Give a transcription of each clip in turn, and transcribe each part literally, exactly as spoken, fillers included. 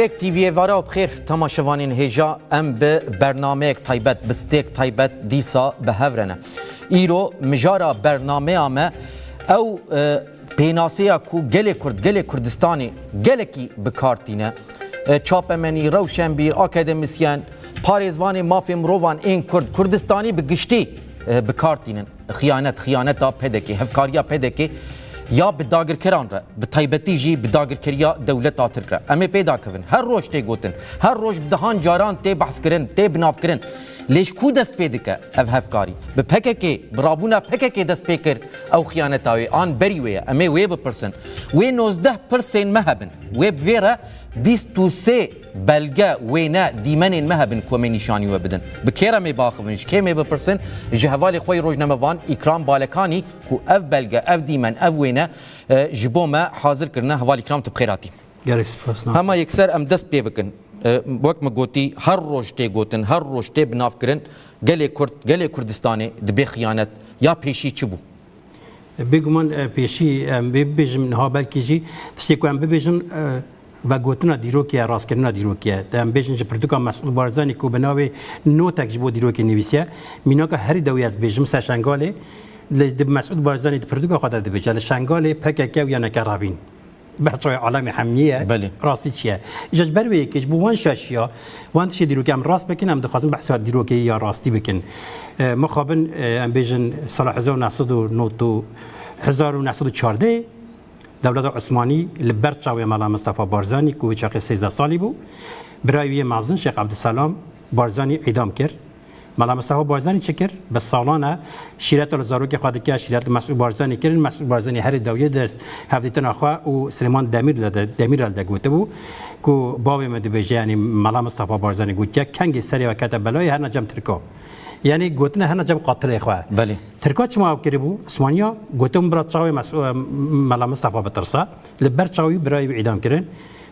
T V'yê vara û bi xêr temaşevanên hêja, em bi bernameyek taybet, bi stêrk taybet dîsa bi hev re ne. Îro mijara bernameya me ew, e, pênaseya ku gelê Kurd, gelê Kurdistanê gelekî bi kar tîne. E, çapemenî, rewşenbîr, akademîsyen, parêzvanê mafê mirovan ên Kurd, Kurdistanî bi giştî, e, bi kar tînin. Xiyanet, xiyaneta P D K, hevkariya P D K ya bi dagirkeran re, bi taybetî jî bi dagirkeriya dewleta Tirk re. Em ê pê dakevin. Her roj tê gotin, her roj bi dehan caran tê behskirin, tê binavkirin. Lê ji ku dest pê dike ev hevkarî? Bi P K K, bi rabûna P K K dest pê kir ew xiyaneta wê, an berî wê ye? Em ê wê bipirsin. Wê nozdeh pirsên me hebin. Wê bi vê re bîst û sê belge, wêne, dîmenên me hebin ku em ê nîşanî we bidin. Bi kê re em ê biaxivin, ji kê em ê bipirsin? Ji hevalê xwe yê rojnamevan Îkram Balekanî ku ev belge, ev dîmen, ev wêne, e, ji bo me hazir kirine. Heval Îkram, tu bi xêr hatî. Gelek spas, na. Hema yekser em dest pê bikin. E, wek min gotî, her roj tê gotin, her roj tê binavkirin. Gelê Kurd, gelê Kurdistanê dibê xiyanet. Ya pêşî çi bû? Bêguman, e, pêşî em bê bibêjin niha belkî jî tiştê ku em bibêjin, e, vegotina dîrokê ye, rastkirina dîrokê ye. Em bêjin ji pirtûka Mesûd Barzanî ku bi navê notek ji bo dîrokê nivîsiye. Mînaka herî dawî ez bêjim ser Şengalê, li, di Mesûd Barzanî di pirtûka xwe de dibêje, li Şengalê P K K û yaneke revîn. Berçavê alemê hemnî ye. Belê. Rastî çi ye? Îja ji ber wê yekê ji bo wan şaşiya, wan tiştê dîrokê em rast bikin, em dixwazin behsa dîrokê ya rastî bikin. E, mixabin, e, em bêjin sala hezar û neh sed û nod û, hezar û neh sed û çardeh, dewleta Osmanî li ber çavê Mela Mistefa Barzanî ku wê çaxê sêzdeh salî bû, birayê wî yê mezin Şêx Ebdulselam Barzanî îdam kir. Mela Mistefa Barzanî çi kir? Bi salan e şîreta li zarokê xwe dike, şîret li Mesûd Barzanî kirin. Mesûd Barzanî herî dawiyê di hevdîtina xwe û Silêman Demîrle de, Demîrel de gotibû ku bavê min dibêje, yanî Mela Mistefa Barzanî gotiye, kengê serê we kete belayê herna cem Tirka. Yanî gotine herna cem qatilê xwe. Belê. Tirka çima ew kiribû? Osmaniya gotin bira çavê Mesû-, Mela Mistefa bitirse. Li ber çavê wî birayê wî îdam kirin.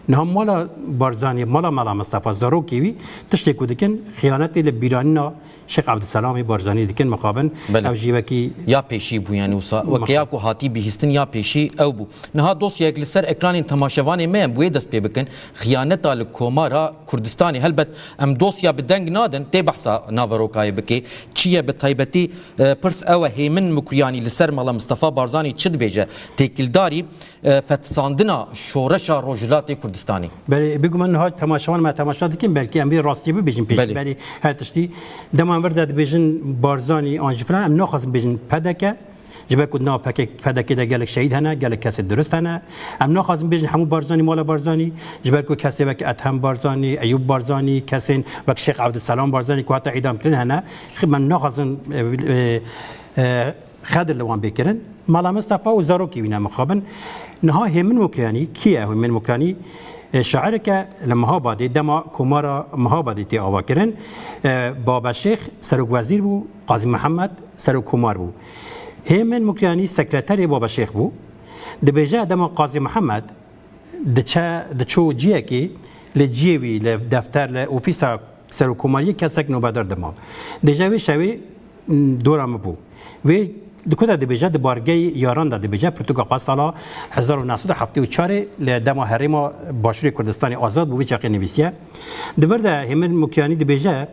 Niha mala Barzanî, mala Mela Mistefa, zarokê wî tiştê ku dikin, xiyanetê li bîranîna Şêx Ebdulselamê Barzanî dikin mixabin. Belê. Ev jî wekî ya pêşî bû, yanî wisa weke ya ku hatî bihîstin ya pêşî ew bû. Niha dosyayek li ser ekranên temaşevanê me ye, em bi wê dest pê bikin. Xiyaneta li Komara Kurdistanê. Helbet em dosya bi deng nadin, tê behsa naverokayê bike. Çi ye bi taybetî, e, pirs ew e, Hêmin Mukriyanî li ser Mela Mistefa Barzanî çi dibêje? Têkildarî e, fetisandina şoreşa Rojhilatê Kurdistanê. Belê, bêguman niha temaşevan me temaşa dikin, belkî em vê rastiyê bibêjin pêşî. Belê. Berî her tiştî. Dema em vir de dibêjin Barzanî an jî filan, em naxwazin bêjin P D K, ji ber ku di nava P K K, P D K de gelek şehîd hene, gelek kesê durist hene. Em naxwazin bêjin hemû Barzanî, mala Barzanî, ji ber ku kesê wek Ethem Barzanî, Eyûb Barzanî, kesên wek Şêx Evdilselam Barzanî ku hate îdam kirin hene. Em naxwazin, e, e, e, Xedir li wan bê kirin. Mala Mistefa û zarokê wî ne mixabin. Niha Hêmin Mukriyanî kî ye? Hêmin Mukriyanî, e, şaireke li Mihabadê, dema Komara Mihabadê tê ava kirin. E, Baba Şêx serok wezîr bû, Qazî Mihemed serok komar bû. Hêmin Mukriyanî sekreterê Baba Şêx bû. Dibêje dema Qazî Mihemed diçe, diçû ciyekê, li ciyê wî, li defter, li ofîsa serokkomariyê kesek nobedar dima. Dêje wê şevê, m, dora min bû. Wê di ku de dibêje, di bargeyê yaran de dibêje, pirtûka xwe sala hezar û neh sed û heftê û çarê li dema herêma Başûrê Kurdistanê Azad bû, vê çaxê nivîsiye. Di vir de Hêmin Mukriyanî dibêje,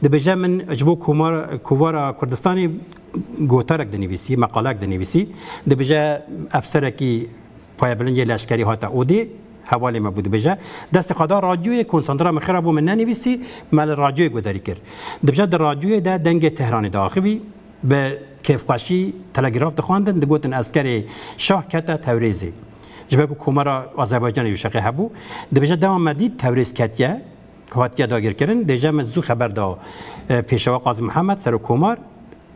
dibêje, min ji bo komar-, kovara Kurdistanê gotarek dinivîsî, meqalek dinivîsî. Dibêje, efserekî payebilind yê leşkerî hate odê, hevalê me bû, dibêje, destê xwe da radyoyê, konsantra min xira bû, min nenivîsî, me li radyoyê guhdarî kir. Dibêje, di radyoyê de dengê Tehranê diaxivî, bi kêfxweşî telegraf dixwendin, digotin eskerê şah kete Tewrêzê. Ji ber ku Komara Azerbaycanê ji şeqê hebû, dibêje, dema me dît Tewrêz ketiye, hatiye dagirkirin, dêje min zû xeber da, e, Pêşewa Qazî Mihemed, serokkomar,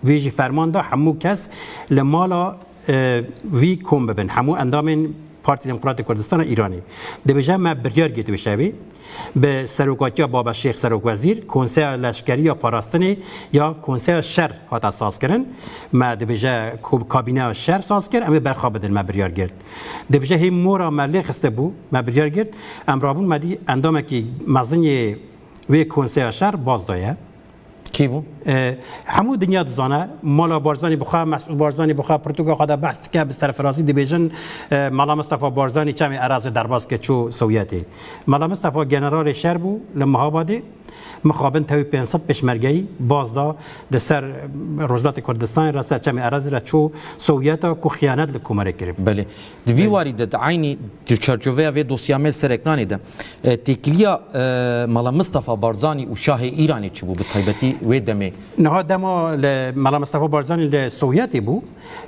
Wî jî ferman da hemû kes li mala, e, wî kom bibin, hemû endamên Partî Demokratê Kurdistana Îranê. Dibêje, me biryar girt wê şevê, bi serokatiya Baba Şêx Serokwezîr, Konseya Leşkerî ya Parastinê ya Konseya Şer hate sazkirin. Me, dibêje, ko-, kabîneya şer saz kir, em ê berxwe bidin, me biryar girt. Dibêje, hê mora me lê xistibû, me biryar girt, em rabûn me dî endamekî mezin yê wê Konseya Şer baz daye. Kî bû? E, hemû dinya dizane, mala Barzanî bixwe, Mesûd Barzanî bixwe, pirtûka xwe de behs dike, bi serfirazî dibêjin, e, Mela Mistefa Barzanî çemê Erazê derbas kir çû Sovyetê. Mela Mistefa generalê şer bû li Mihabadê, mixabin tevî pênc sed pêşmergeyî baz da, di ser, e, Rojhilatê Kurdistanê re, ser çemê Erazê re çû Sovyeta ku xiyanet li Komarê kiribû. Belê. Di vî Belê. warî de, di eynî di çarçoveya vê dosya me li ser ekranê de, e, têkiliya, e, Mela Mistefa Barzanî û Şahê Îranê çi bû, bi taybetî wê demê? Niha dema li Mela Mistefa Barzanî li Sovyetê bû,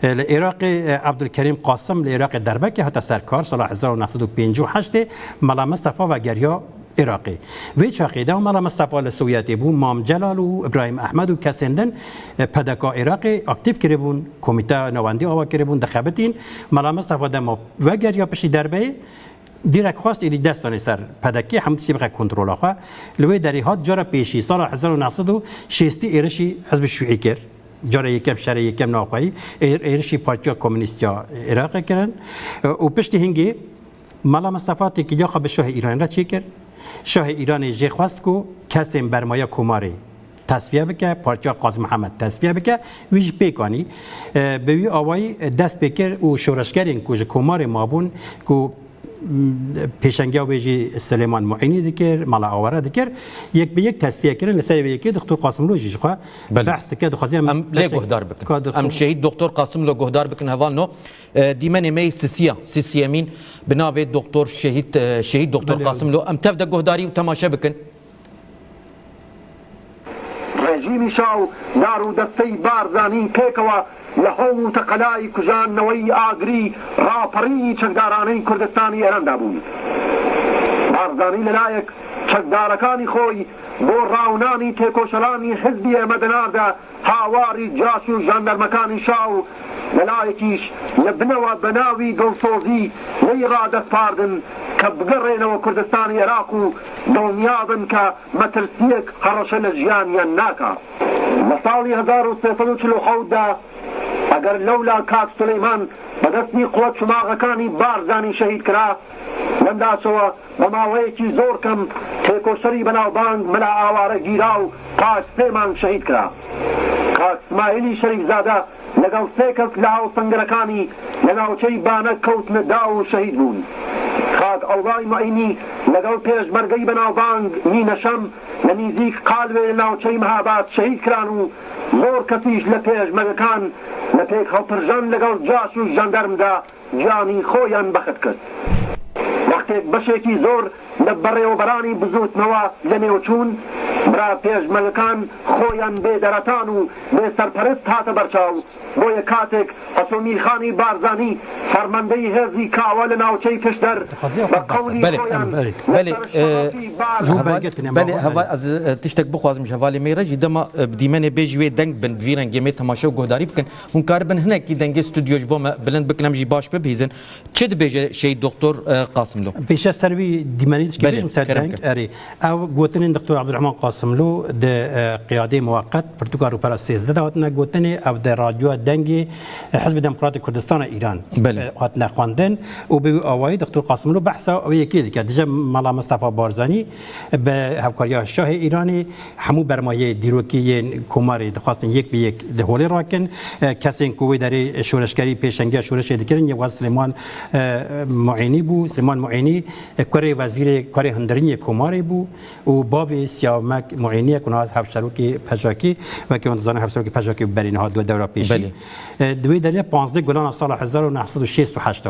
e, li Iraqê, e, Ebdulkerîm Qasim li Iraqê derbekê hate ser kar, sala hezar û neh sed û pêncî û heştê Mela Mistefa vegeriya Iraqê. Vê çaxê de Mela Mistefa li Sovyetê bû, Mam Celal û Îbrahîm Ehmed û kesên din, e, P D K Iraqê aktîf kiribûn, komîteya navendî ava kiribûn, dixebitîn. Mela Mistefa dema vegeriya piştî derbeyê, dîrek xwest êdî dest danê ser P D K, hemû tiştî bixe kontrola xwe. Li wê derê hat cara pêşî, sala hezar û neh sed û şêstî êrişî Hizbê Şûî kir. Cara yekem, şerê yekem navxweyî, êr-, êrişî Partiya Komînîst ya Iraqê kirin. E, û piştî hingê Mela Mistefa têkiliya xwe bi Şahê Îranê re çêkir. Şahê Îranê jê xwest ku kesên bermaya Komarê tesfiye bike, Partiya Qazî Mihemed tesfiye bike, wî jî pêk anî. E, bi wî awayî dest pê kir û şoreşgerên ku ji Komarê mabûn, ku, m, pêşengiya wê jî Silêman Muînî dikir, Mela Aware dikir, yek bi yek tesfiye kirin, li ser vê yekê Doktor Qasimlo jî ji xwe Belê. behs dike, dixwaze Em lê guhdar bikin. Em Şehîd Doktor Qasimlo guhdar bikin, hevalno. E, dîmenê me yê sisiya, sisiyemîn, bi navê Doktor Şehîd, e, Şehîd Doktor Belê. Qasimlo. Em tev de guhdarî û temaşe bikin. Rejîmî Şaw dar û destey Barzanî pêkewe li hewl û teqelay kujan neweyî agirî raperî çekdaraney Kurdistanî Îran de bûn. Barzanî li layek çekdarekanî xwe bo rawnanî têkoşeranî hizbiyê me di nav de hawarî caş û jandarmekanî Şaw, li layekîş li binewe bi navî dilsozî lê radestpardin ke bigerênewe Kurdistanê Iraq û dڵnîya bin ke metirsiyek hereşe li jiyaniyan naka. Li salî hezar û sê sed û çil û hewt de eger lewla Kak Suleyman bi destî quwet çumaxekanî Barzanî şehîd kira, lem daşewe bi maweyekî zor kem têkoşerî benavbang Mela Aware gîra û paş sê mang şehîd kira. Kak Smaîlî Şerîfzade legel sê kes li Hawsengerekanî li navçeyî Banek kewtine da û şehîd bûn. Kak Ewlay Muînî legel pêşmergeyî benavbang Mîne Şem li nîzîk Qalwê li navçeyî Mehabad şehîd kiran û zor kesîş li pêşmergekan li pêk hilpirjan legel caş û jandarm de giyanî xwe yan bexet kir. Wextêk beşekî zor li berêwberanî bizûtnewa li nêw çûn, bira pêşmergekan xwe yan bêderetan û bêserperist hate berçaw. Boye katek Esomîrxanî Barzanî, fermandeyî hêzî Kawa li navçeyî Kişder, Dixwaze bi xwe qewlî basa. Belê, xwe yan belê, li belê, ser e, şerefî Barzanî. Heval, belge tine belê, ma heval, ez, e, tiştek bixwazim ji hevalê me re jî dema, e, bi dîmenê bê jî wê deng bin, bi vî rengê me temaşe û guhdarî bikin. Hûn karibin hinekî dengê stûdyo ji bo me bilind bikin, em jî baş bibihîzin. Çi dibêje Şehîd Doktor, e, Qasimlo? Pêşe ser wî dîmenî tişkî Belê, bêjim ser kerem deng. Kerem. Erê. Ew gotinên Doktor Abdurrahman Qasimlo di, e, qiyadê muweqet pirtûka rûpera sêzdeh de hatine gotinê, ew di radyoya dengê, e, Hizbê Demokratê Kurdistana Îran, Belê. e, hatine xwendin û bi wî awayî Doktor Qasimlo behsa wê yekê dike. Dije Mela Mistefa Barzanî bi hevkariya Şahê Îranê hemû bermayê dîrokî yên Komarê dixwastin yek bi yek di holê rakin. E, kesên ku wê derê şoreşgerî pêşengiya şoreşê dikirin, yek wa Silêman, e, Muînî bû. Silêman Muînî, e, kurê wezîrê, kurê hundirînê Komarê bû û bavê Siyamek Muînî ye ku niha hevşerokê P J K, wekî hûn dizanin hevşerokê P J K berî niha dû dewra pêşî. Belê. E, di wê derê panzdeh Gulana sala hezar û neh sed û şêst û heşt de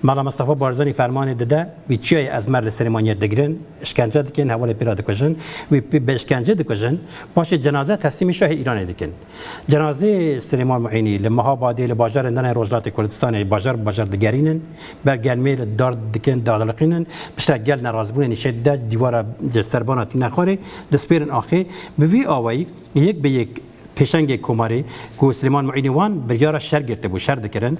Mela Mistefa Barzanî fermanê dide, wî çiyayê Ezmer li Silêmaniyê digirin, işkence dikin, hevalê pê re dikujin, wî pê-, bi işkence dikujin, paşê cenaze teslîmî Şahê Îranê dikin. Cenazeyê Silêman Muînî li Mehabadê, li bajarên din ên Rojhilatê Kurdistanê, bajar bi bajar digerînin, ber germê li dar dikin, dadiliqînin, piştre gel nerazîbûnê nîşe dide, dîwara serbana tîne xwarê, dispêrin axê. Bi vî awayî yek bi yek pêşengê Komarê ku Silêman Muînî wan biryara şer girtibû, şer dikirin,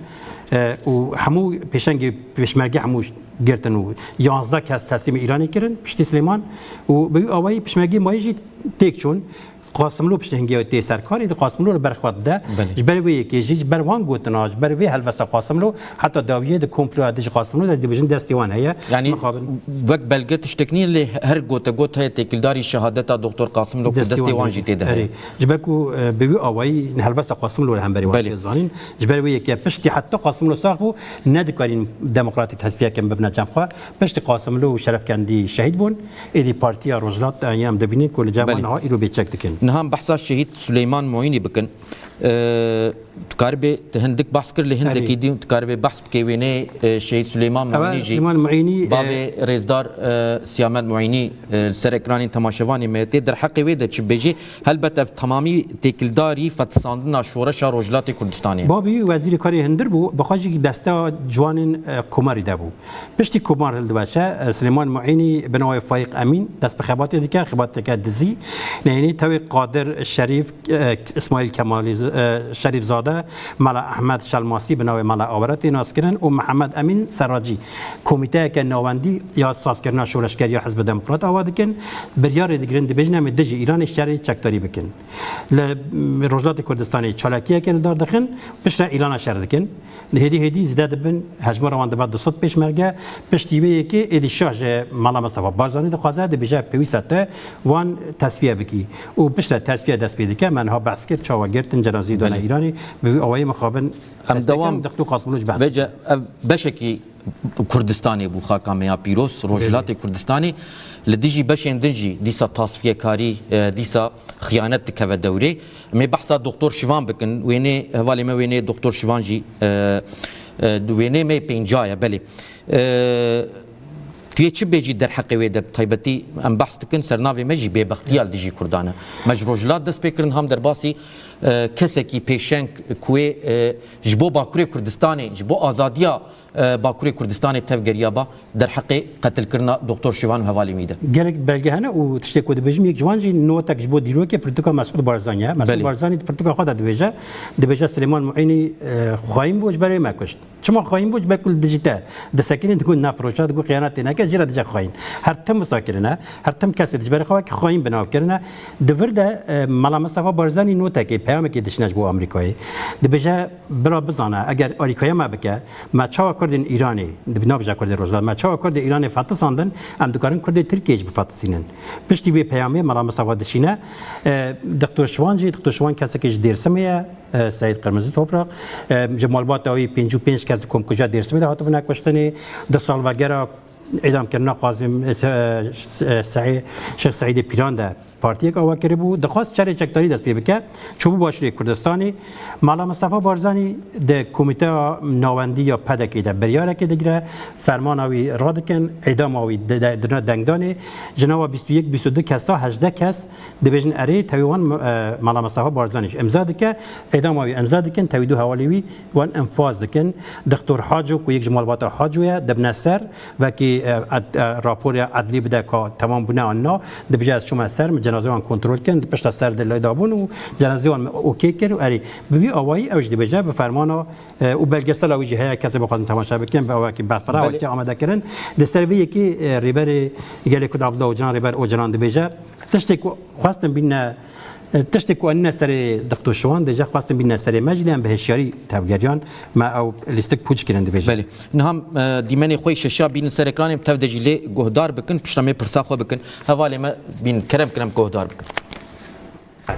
e, û hemû pêşengê pêşmerge hemû girtin û yanzdeh kes teslîmê Îranê kirin, piştî Silêman û bi wî awayî pêşmergê mayî jî têk çûn. Qasimlo piştî hingê tê ser karê, di Qasimlo li ber xwe dide. Belê. Ji ber wê yekê jî, ji ber wan gotina, ji ber vê helwesta Qasimlo, heta dawiyê di komploya dijî Qasimlo de dibêjin destê wan heye. Yani Mixabin. Wek belge tiştek niye, lê her gote got heye têkildarî şehadeta Doktor Qasimlo ku destê wan jî tê de heye. Erê. Ji ber ku, e, bi wî awayî helwesta Qasimlo li hemberî wan tê zanîn. Ji ber wê yekê piştî heta Qasimlo sax bû, nedikarîn demokratîk hespiyeke bibine cem xwe. Piştî Qasimlo û Şerefkendî şehîd bûn. Êdî Partiya Rojhilat, e, em dibînin ku li cem wan niha îro bêçek dikin. Niha em behsa Şehîd Suleyman Muînî bikin. E, tu karibê, tu hindik behs kir, lê hindekî din tu karibê behs bikê wêneyê, e, Şehîd Suleyman Muînî jî. Suleyman Muînî, e, bavê rêzdar, e, Siyamet Muînî, e, li ser ekranên temaşevanê me tê derheqê wê de çi bêjî? Helbet ev temamî têkildarî fetisandina şoreşa Rojhilatê Kurdistanê ye. Babî wezîrê karê hundir bû, bi xwe jî besteya ciwanên, e, komarî de bû. Piştî komar hildiweşe, e, Silêman Muînî bi navê Faîq Emîn dest bi xebatê dike, xebateke dizî. Neyînî tewê Qadir Şerîf, e, Îsmaîl Kemalî, e, Şerîfzade, Mela Ehmed Şelmasî bi navê Mela Awere tê naskirin û Mihemed Emîn Serracî, komîteyeke navendî ya sazkirina şoreşgeriya Hizba Demokrat ava dikin. Biryarê digirin, dibêjin em ê dijî Îranê şerê çekdarî bikin. Li, m, Rojhilatê Kurdistanê çalakiyeke li dar dixin, piştre îlana şer dikin. Hêdî hêdî zêde dibin, hejmara wan dibe du sed pêşmerge. Piştî wê yekê êdî şah ji Mala Mistefa Barzanî dixwaze, dibêje pêwîst e te wan tesfiye bikî. Û piştre tesfiye dest pê dike, me niha behs kir, çawa girtin, cenazeyê dane Îranê, bi wî awayî mixabin. Em destê dewam. Dixtû Qasmlû ji behs. Vêce ev beşekî Kurdistanê bû, xaka me ya pîroz, Rojhilatê Kurdistanê. Li dijî beşên din jî dîsa tasfiyekarî, e, dîsa xiyanet dikeve dewrê. Em ê behsa Doktor Şivan bikin. Wênê, hevalê me wênê Doktor Şivan jî, e, e, wênê me pênca ye, belê. E, tu yê çi bêjî derheqê wê de, bi taybetî em behs dikin, ser navê me jî bêbextiya li dijî Kurdan e. Me ji Rojhilat dest pê kirin, ham derbasî, e, kesekî pêşeng ku wê, e, ji bo Bakurê Kurdistanê, ji bo azadiya e, Bakurê Kurdistanê tevgeriya ba derheqê qetilkirina Doktor Şivan û hevalên wî de. Gelek belge hene û tiştê ku dibêjim, yek ji wan jî notek ji bo dîrokê pirtûka Mesûd Barzanî ye. Mesûd Barzanî di pirtûka xwe de dibêje, dibêje Silêman Muînî, e, xayîn bû, ji ber wê me kuşt. Çima xayîn bû? Ji ber ku li dijî te disekinî, digot nefiroşe, digot xiyanetê neke, jê re dibêje xayîn. Her tim wisa kirine, her tim kesê di ji ber xwe wekî xayîn bi nav kirine. Di vir de, e, Mela Mistefa Barzanî notekê, peyamekê dişîne ji bo Amerîkayê. Dibêje, bira bizane, eger alîkariya me bike, me çawa Kurdên Îranê, nabêje Kurdê Rojhilat, me çawa Kurdê Îranê fetisandin, em dikarin Kurdê Tirkiyê jî bifetisînin. Piştî vê peyamê Mela Mistefa dişîne, e, Doktor Şivan jî, Doktor Şivan kesekî ji Dêrsimê ye, e, Seîd Qirmizî Toprak, e, ji malbata wî pêncî û pênc kes di komkujiya Dêrsimê de hatibûne kuştinê, di salvegera îdamkirina Qazî, e, Se-, e, Seî-, Şêx Seîdê Pîran de partiyek ava kiribû, dixwest şerê çekdarî dest pê bike, çûbû Başûrê Kurdistanê. Mala Mistefa Barzanî di komîteya navendî ya P D K'ê de biryarekê digire, fermana wî radikin, îdama wî di-, di-, dine dengdanê, ji nava bîst û yek, bîst û du kesa hejdeh kes dibêjin erê, tevî wan, e, Mala Mistefa Barzanî jî imza dike, îdama wî imza dikin, tevî du hevalê wî wan infaz dikin. Doktor Haco ku yek ji malbata Haco ye, dibine ser, Wekî, e, ed-, e, raporê edlî bide ka temam bûne an na, dibêje ez çûme ser, min cenazê wan kontrol kirin, di pişta ser de lê dabûn û cenazê wan min okey kir û erê. Bi vî awayî ew jî dibêje, bi fermana, e, û belgesela wî jî heye, kesê bixwazin temaşe bikin, bi awayekî berfireh Belê. Wekî amade kirin. Li ser vê yekê, e, Rêberê Gelê Kurd Abdullah Ocalan, Rêber Ocalan dibêje, tiştê ku xwestin bîne E, tiştê ku anîne serê Doktor Şivan, dêje xwestin bîne serê me jî, lê em bi hişyarî tevgeriyan, me ew lîstik pûç kirin dibêje. Belê. Niha, e, dîmenê xwe yê şeşa bînin ser ekranê, em tev de jî lê guhdar bikin, pişta me pirsa xwe bikin. Hevalê me bînin, kerem kirin em guhdar bikin.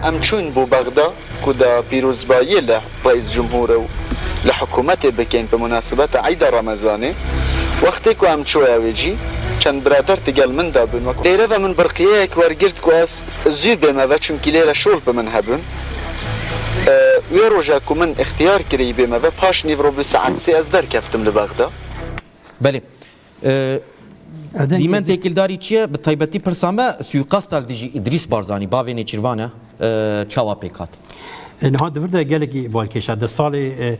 Em çûn bo Bexda ku da pîrozbayiyê li Reîs Cumhur û li hikûmetê bikin bi munasebeta Eyda Remezanê. Wextê ku em çûye wê cî, çend birader digel min de bûn. Wek dêre ve min birqiyeyek wergirt ku ez zû bême ve, çunkî lêre şol bi min hebûn. E, wê roja ku min îxtiyar kirî bême ve, paş nîvro bû saet sê ez derkeftim li Bexda. Belê. E, Ev dengê dîmen di- têkildarî çi ye? Bi taybetî pirsa me, suîqasta li dijî Îdrîs Barzanî, bavê Nêçîrvan e, e, çawa pêk hat? E, niha di vir de gelekî balkêş e. Di salê, e,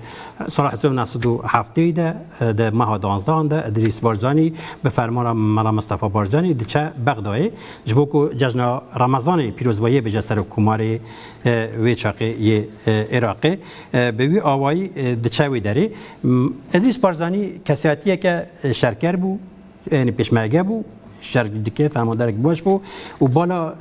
sala hezar û neh sed û heftê de, e, di meha duwazdeh de Îdrîs Barzanî bi fermana Mela Mistefa Barzanî diçe Bexdayê, ji bo ku cejna Remezanê pîrozbayiyê bêje serokkomarê, e, wê çaxê yê, e, Iraqê. E, bi wî awayî, e, diçe wê derê. M-, Îdrîs Barzanî kesiyatiyeke, e, şerker bû, yanî pêşmerge bû, şer dike, fermandarek baş bû û bala,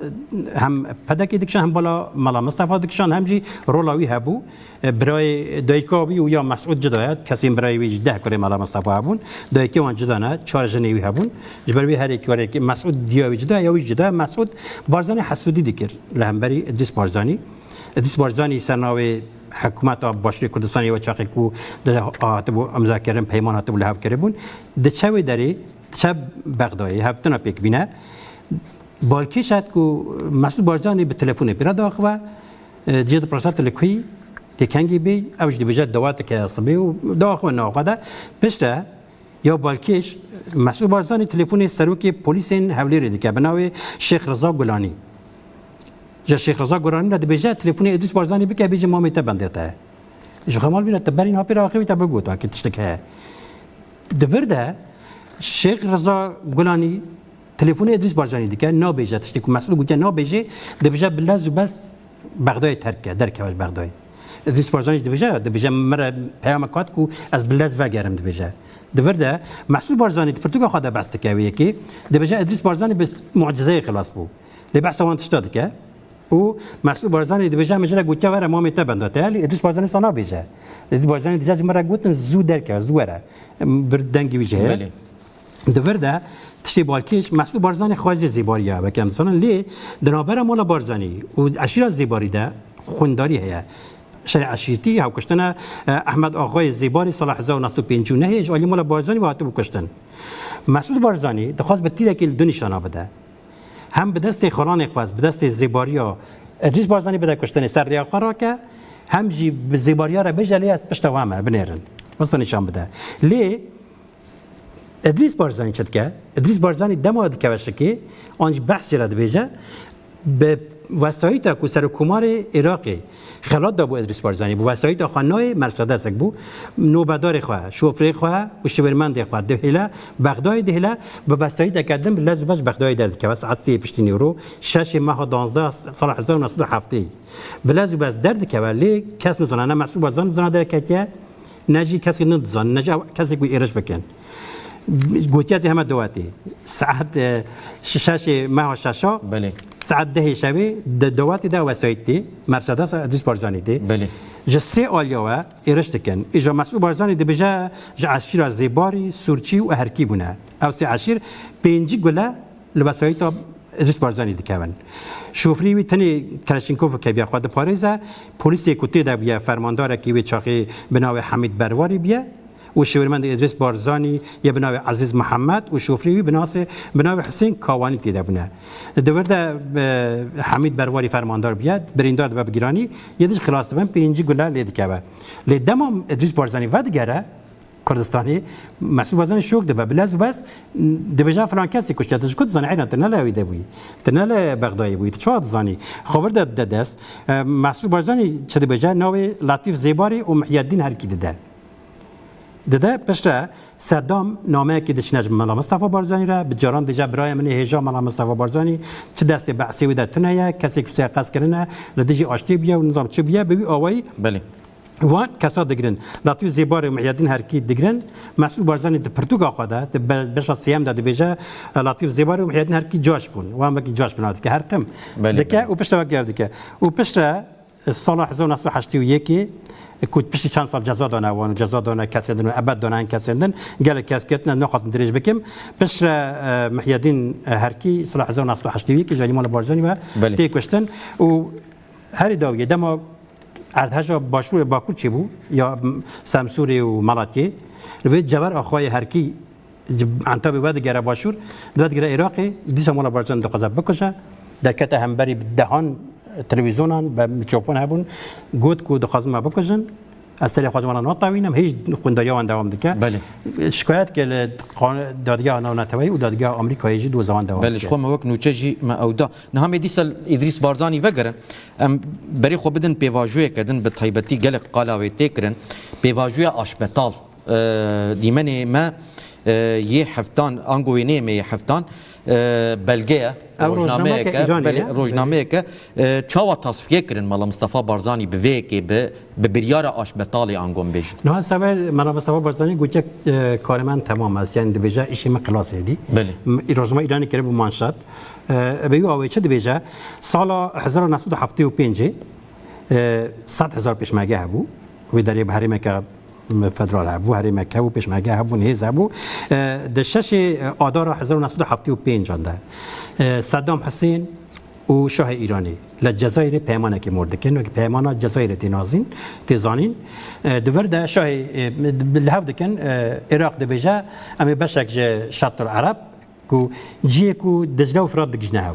e, hem P D K dikişan, hem bala Mela Mistefa dikişan, hem jî rola wî hebû. E, birayê dayika wî û ya Mesûd cida ye, kesên birayê wî jî deh kurê Mela Mistefa hebûn. Dayikê wan cida ne, çar jinê wî hebûn. Ji ber wî herê kurê Mesûd diya wî cida, ya wî cida. Mesûd Barzanî hesûdî dikir li hemberî Îdrîs Barzanî. Îdrîs Barzanî ser navê Hikûmeta Başûrê Kurdistanê wê çaxê ku de hatibû imzakirin, peyman hatibû lihevkiribûn. Diçe wê derê, diçe Bexdayê, hevtina pêk bîne. Balkêş hat ku Mesûd Barzanî bi telefonê pê re diaxive, e, dibêje dipirse tu li ku yî, tu kengî bî, ew jî dibêje daweteke sibê û diaxive nava xwe de. Piştre ya balkêş, Mesûd Barzanî telefonê serokê polîsên Hewlêrê dike bi navê Şêx Riza Gulanî. Ji Şêx Riza Gulanî re dibêje telefonê Îdrîs Barzanî bike, bêje mamê te bendê te ye. Ji xwe mal bîne te berî niha pê re axivî te bigot, akê tiştek heye. Di vir de Şêx Riza Gulanî telefonê Îdrîs Barzanî dike, nabêje tiştê ku Mesûd gotiye nabêje, dibêje bi lez û bez Bexdayê terk ke, derkeve ji Bexdayê. Îdrîs Barzanî jî dibêje, dibêje min re peyamek hat ku ez bi lez vegerim, dibêje. Di vir de Mesûd Barzanî di pirtûka xwe de behs dike wê yekê, dibêje Îdrîs Barzanî bi mucizeyê xilas bû. Lê behsa wan tişta dike. Û Mesûd Barzanî dibêje, min jê re gotiye were mamê te benda te ye, lê Îdrîs Barzanî wisa nabêje. Îdrîs Barzanî dije ji min re gotin zû derkeve, zû were. Bir dengê wî jê heye. Belê. Di vir de tiştê balkêş, Mesûd Barzanî xwezê Zêbarî ye, weke em dizanin, lê di navbera mala Barzanî û eşîra Zêbarî de xwindarî heye. Şerê eşîretî, hevkuştina, e, Ehmed Axayê Zêbarî sala hezar û neh sed û pêncî û nehê ji alî mala Barzanî ve hatibû kuştin. Mesûd Barzanî dixwest bi tîrekê li du nîşana bide. Hem bi destê xalanê xwe, bi destê Zêbariya Îdrîs Barzanî bide kuştinê, ser rêya xwe rake, hem jî bi Zêbariya re bêje, lê ez pişta we me, binêrin. Wisa nîşan bide. Lê Îdrîs Barzanî çi dike? Îdrîs Barzanî dema dikeve şikê, an jî behsê re dibêje, bi wesayîta ku Serokkomarê Iraqê xelat dabû Îdrîs Barzanî, bi wesayîta xwe nayê, Mercedesek bû, nobedarê xwe, şofrê xwe û şiwêrmendê xwe dihêle, Bexdayê dihêle, bi wesayîteke din bi lez û bez Bexdayê derdikeve saet sê piştî nîro, şeşê meha duwazdeh sala hezar û neh sed û heftê. Bi lez û bez derdikeve, lê kes nizane, ne Mesûd Barzanî dizane derketiye, ne jî kesê nidizane, ne jî ew kesê ku êriş bikin. Gotiye ez ê heme dawetê. Saet, e, şeşê meha şeşa, Belê. saet dehê şevê di dawetê de wesayît tê, Mercedes Îdrîs Barzanî tê. Belê. Ji sê aliya we êriş dikin. Îja Mesûd Barzanî dibêje ji eşîra Zêbarî, Sûrçî û Herkî bûne. Ew sê eşîr pêncî gule li wesayîta Îdrîs Barzanî dikevin. Şofrî wî tenê Keleşnîkov û keviya xwe diparêze, polîsê ku tê de bûye fermandarekî wê çaxê bi navê Hemîd Berwarî bûye û şêwirmendê Îdrîs Barzanî yê bi navê Ezîz Mihemed û şofrî wî bi nasê, bi navê Husên Kawanî tê de bûne. Di vir de, e, Hemîd Berwarî fermandar bûye, birîndar dibe bi giranî, yê din jî xilas dibin, pêncî gule lê dikeve. Lê dema Îdrîs Barzanî vedigere, Kurdistanê, Mesûd Barzanî şok dibe, bi lez û bez dibêje filan kesê kuştiye, tu ji ku dizanî eyran, tu ne li ewî de bûyî, tu ne li Bexdayê bûyî, tu çawa dizanî? Xwe vir de dide dest. E, Mesûd Barzanî çi dibêje? Navê Letîf Zêbarî û Mihyedîn Herkî dide. Dide piştre Sedam nameyekê dişîne ji Mela Mistefa Barzanî re, bi caran dêje birayê min ê hêja Mela Mistefa Barzanî, çi destê behsê wî de tune ye, kesê ku suîqest kirine, li dijî aştî bûye û nizam çi bûye, bi wî awayî Belê. Wan kesa digirin. Letîf Zêbar û Mihyedîn Herkî digirin. Mesûd Barzanî di pirtûka xwe de, di be-, beşa sêyem de dibêje, Letîf Zêbar û Mihyedîn Herkî caş bûn. Wan wekî caş bina dike. Her tim Belê, dike belê. û piştre wekî ev dike. Û piştre, e, sala hezar û neh sed û heştê û yekê, e, ku piştî çend sal ceza dane wan û ceza dane kesên din û ebed dane hin kesên din, gelek kes ketine, naxwazim dirêj bikim. Piştre, e, Mihyedîn, e, Herkî sala hezar û neh sed û heştê û yekê ji alî mala Barzanî ve Belê. tê kuştin û herî dawiyê dema Erdheja Başûr û Bakur çêbû, ya Semsûrê û Malatiyê. Li vê Cewer Axayê Herkî ji Entabê vedigere Başûr, vedigere Iraqê, dîsa mala Barzanî dixwaze bikuje. Derkete hemberî bi dehan televîzyonan, bi mîkrofon hebûn, got ku dixwazin me bikujin. Ez serê xwe ji wan re natewînim, hêj xwendariya wan dewam dike. Belê. Şikayet ke li qan-, Dadgeha Navneteweyî û Dadgeha Amerîkayê jî doza wan dewam Belê, dike. Ji xwe me wek nûçe jî me ew da. Niha me dîsa Îdrîs Barzanî vegerin. Em berê xwe bidin pêvajoyeke din, bi taybetî gelek qala wê tê kirin. Pêvajoya Aşbetal, e, dîmenê me, e, yê heftan, ango wêneyê me yê heftan, e, belge ye, Ew rojnameyeke, rojnameyeke Îranê belê, ye. Rojnameyeke, e, çawa tasfiye kirin Mala Mistefa Barzanî bi vê yekê, bi, bi biryara Aşbetalê ango em bêjin? Niha sever Mala Mistefa Barzanî gotiye, e, karê min temam e, yani dibêje îşê min xilas êdî. Belê. M-, rojnama Îranê kiribû manşet. E, bi wî awê çi dibêje? Sala hezar û neh sed û heftê û pêncê, e, sed hezar pêşmerge hebû. Wê derê bi herêmeke federal hebû, herêmek hebû, pêşmerge hebûn, hêz hebû. E, di şeşê Adara hezar û neh sed û heftê û pêncan de, e, Seddam Husên û Şahê Îranê li Cezayirê peymanekê mor dikin. Wekî peymana Cezayirê tê nazîn, tê zanîn. E, di vir de Şahê, e, li hev dikin, e, Iraq dibêje, em ê beşek ji Şatir Ereb, ku cihê ku Dicle û Firat digihîjne hev.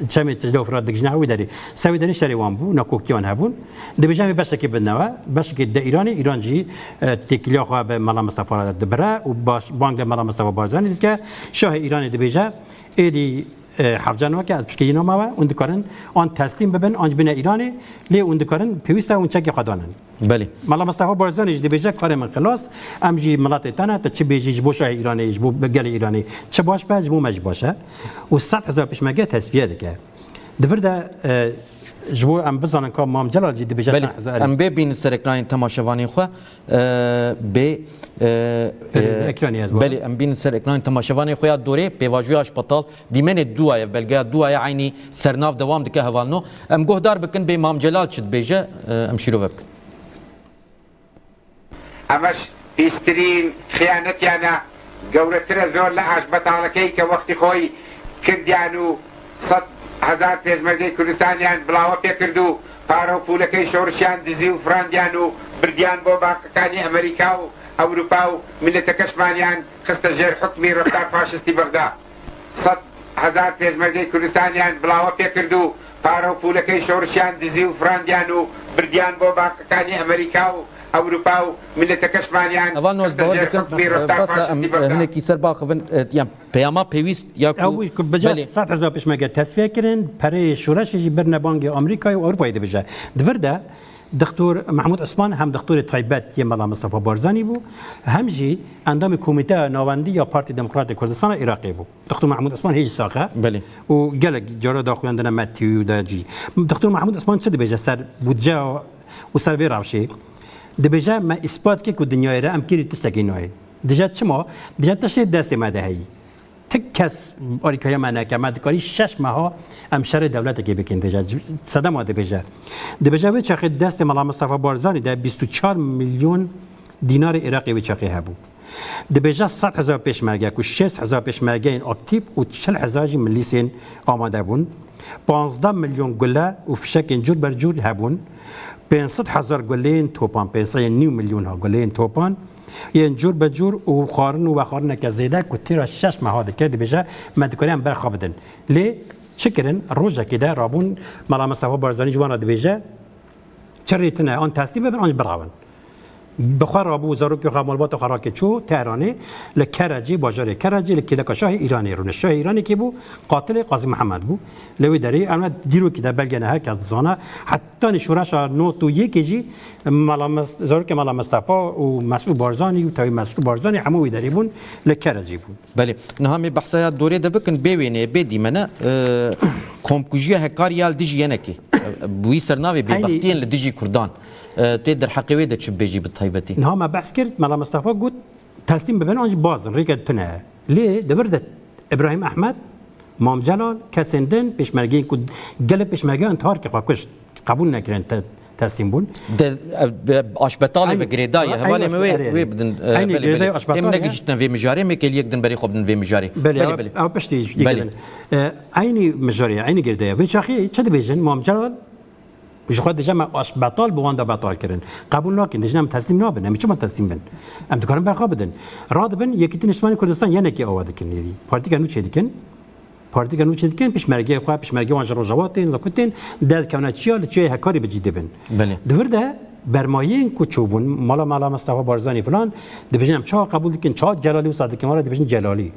Çemê Dicle û Firat digihîjne hev wî derê. Ser wî derê şerê wan bû, nakokiya wan hebûn. Dibêje em ê beşekê bidine we. Beşekê dide Îranê, Îran jî, e, têkiliya xwe bi Mela Mistefa re dibire û baş, bang li Mela Mistefa Barzanî dike. Şahê Îranê dibêje, êdî, e, hevce nake, ez piştgirî nama we, hûn dikarin an teslîm bibin, an jî bine Îranê, lê hûn dikarin pêwîst e hûn çekê xwe danin. Belê. Mela Mistefa Barzanî jî dibêje, karê min xilas, em jî miletê te ne, te çi bêjî ji bo şahê Îranê, ji bo gelê Îranê, çi baş be, ji bo me jî baş e. Û sed hezar pêşmerge tesfiye dike. Di vir de, e, ji bo em bizanin ka Mam Celal jî dibêje Belê. sed hezar. Em bê bînin ser ekranên temaşevanên xwe, e, bê, e, Belê, e, ekranê ez belê, em bînin ser ekranên temaşevanên xwe ya dorê, pêvajoya Aşbetal, dîmenê duwaye, belgeya duwaye eynî sernav dewam dike hevalno. Em guhdar bikin bê Mam Celal çi dibêje, e, em şîrove bikin. ئەمەش پیسترین خیانەتیانە، گەورەترە زۆر لە ئاش بەتاڵەکەی کە وەختی خۆی کردیان و سەد هەزار پێشمەرگەی کوردستانیان بڵاوە پێکرد و پارە و پولەکەی شۆڕشیان دزی و فراندیان و بردیان بۆ باقەکانی ئەمریکا و ئەوروپا و میلەتەکەشمانیان خستە ژێر حکمی ڕەفتار فاشستی بەغدا. سەد هەزار پێشمەرگەی کوردستانیان بڵاوە پێکرد و پارە و پولەکەی شۆڕشیان دزی و فراندیان و بردیان بۆ باقەکانی ئەمریکا و ئەوروپا و میلەتەکەشمانیان Hevalno, ez bawer dikim, basa em, e, hinekî ser baxivin, e, yan peyama pêwîst ya ku Ew ku bi ca Belê. sed hezar pêşmerge tesfiye kirin, pereyê şoreşê jî birine bangê Amerîkayê û Ewropayê dibêje. Di vir de Dixtor Mehmûd Osman hem dixtorê taybet yê Mela Mistefa Barzanî bû, hem jî endamê Komîteya Navendî ya Partî Demokratê Kurdistana Iraqê bû. Dixtor Mehmûd Osman hê jî sax e. Belê. Û gelek cara daxuyandine me T V de jî. Dixtor Mehmûd Osman çi dibêje ser budce û ser vê rewşê? Dibêje, me îspat kir ku dinyayê re em kêrî tiştekî nayê. Dije çima? Dije tiştê destê me de heyî. Ti kes alîkariya me neke. Me dikarî şeş meha em şerê dewletekê bikin, dibêje. Sedema dibêje. Dibêje wê çaxê destê Mela Mistefa Barzanî de bîst û çar milyon dînarê Iraqê wê çaxê hebû. Dibêje sed hezar pêşmerge ku şêst hezar pêşmergeyên aktîf û çil hezar jî milîsên amade bûn. Panzdeh milyon gule û fişekên cûr ber cûr hebûn. Pênc sed hezar guleyên topan, pênc sed nîv milyon ha guleyên topan yên cûr be cûr û xwarin û vexwarineke zêde ku têra şeş meha dike, dibêje, me dikarî em berxa bidin. Lê çi kirin? Rojekê de rabûn, Mela Mistefa Barzanî ji wan re dibêje, çi rê tune, an teslîm bibin, an jî birewin. Bi xwe rabû, zarokê xwe, malbata xwe rake çû Tehranê, li Kerecê, bajarê Kerecê, li kêleka şahê Îranê rûne. Şahê Îranê kê bû? Qatilê Qazî Mihemed bû. Li wê derê, em ne dîrokî de belge ne, her kes dizane. Hetanî şoreşa nod û yekê jî Mala Mes-, zarokê Mala Mistefa û Mesrûr Barzanî û tevî Mesrûr Barzanî hemû wê derê bûn, li Kerecê bûn. Belê. Niha em ê behsa ya dorê de bikin, bê wêneyê, bê dîmene, e, komkujiya Hekarî ya li dijî Yenekê. E, bi wî sernavê Eynî bêbextiyên li dijî Kurdan. E, tê derheqê wê de çi bibêjî bi taybetî? Niha me behs kir, Mela Mistefa got, teslîm bibin an jî bazin, rêke tune ye. Lê di vir de Îbrahîm Ehmed, Mam Celal, kesên din, pêşmergeyên ku gelek pêşmergeyan Tarkê xwe kuşt, qebûl nekirin te-, teslîm bûn. De, ev, de, aşbetalê Eynî, bi girêdayî. Eynî Hevalê me wê, aşbetalê, wê bidin, e, Eynî belê, girêdayî belê. Aşbetalê Hêm neke ye. Jî tine vê mijarê, me kêliyek din berê xwe bidin vê mijarê. Belê, Belê, ew, belê. Ew piştî Belê. Dikevin. E, eynî mijarê, eynî girêdayî. Vê çaxê çi dibêjin? Mam Celal ji xwe dije me aşbetal bi wan de betal kirin. Qebûl nakin, dijin em teslîm nabin. Em ê çima teslîm bin? Em dikarin berxwe bidin. Radibin, Yekîtî Niştimanî Kurdistan yenekî awa dikin êdî. Partîka nû çêdikin. Partîka nû çêdikin, pişmergeyê xwe, pişmergeyê wan ji Rojava tên, li ku tên, derdikevine çiya, li çiyayê Hekarî bi cî dibin. Belê. Di vir de bermayên ku çûbûn, mala Mela Mistefa Barzanî filan, dibêjin em çawa qebûl dikin, çawa Celalî wisa dikin, were dibêjin Celalî.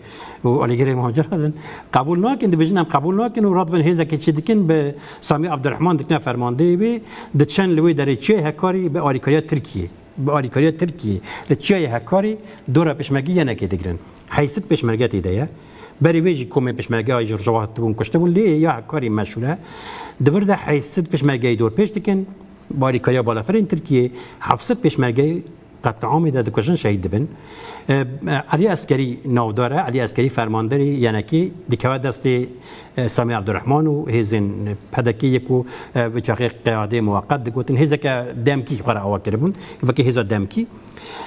Û alîgirê Mam Celal in. Qebûl nakin, dibêjin em qebûl nakin û radibin hêzekê çêdikin, bi Samî Abdurrahman dikine fermandeyê wê, diçin li wê derê çiyayê Hekarî bi alîkariya Tirkiyê. Bi alîkariya Tirkiyê li çiyayê Hekarî dora pêşmergê yenekê digirin. Heyşt sed pêşmerge tê de ye. Berî wê jî komên pêşmergeya ji Rojava hatibûn kuştibûn, lê ya Hekarî meşhûr e. Di vir de heyşt sed pêşmergeyî dorpêç dikin, bi alîkariya balafirên Tirkiyê heft sed pêşmergeyî qetliamê de dikujin, şehîd dibin. E, e, Elî Eskerî navdar e, Elî Eskerî fermanderê Y N K'ê dikeve destê, e, Samî Ebdurrehman û hêzên P D K'ê yê ku, e, bi çaxê qeyadê muweqet digotin, hêzeke demkî xwe re ava kiribûn, wekî hêza demkî.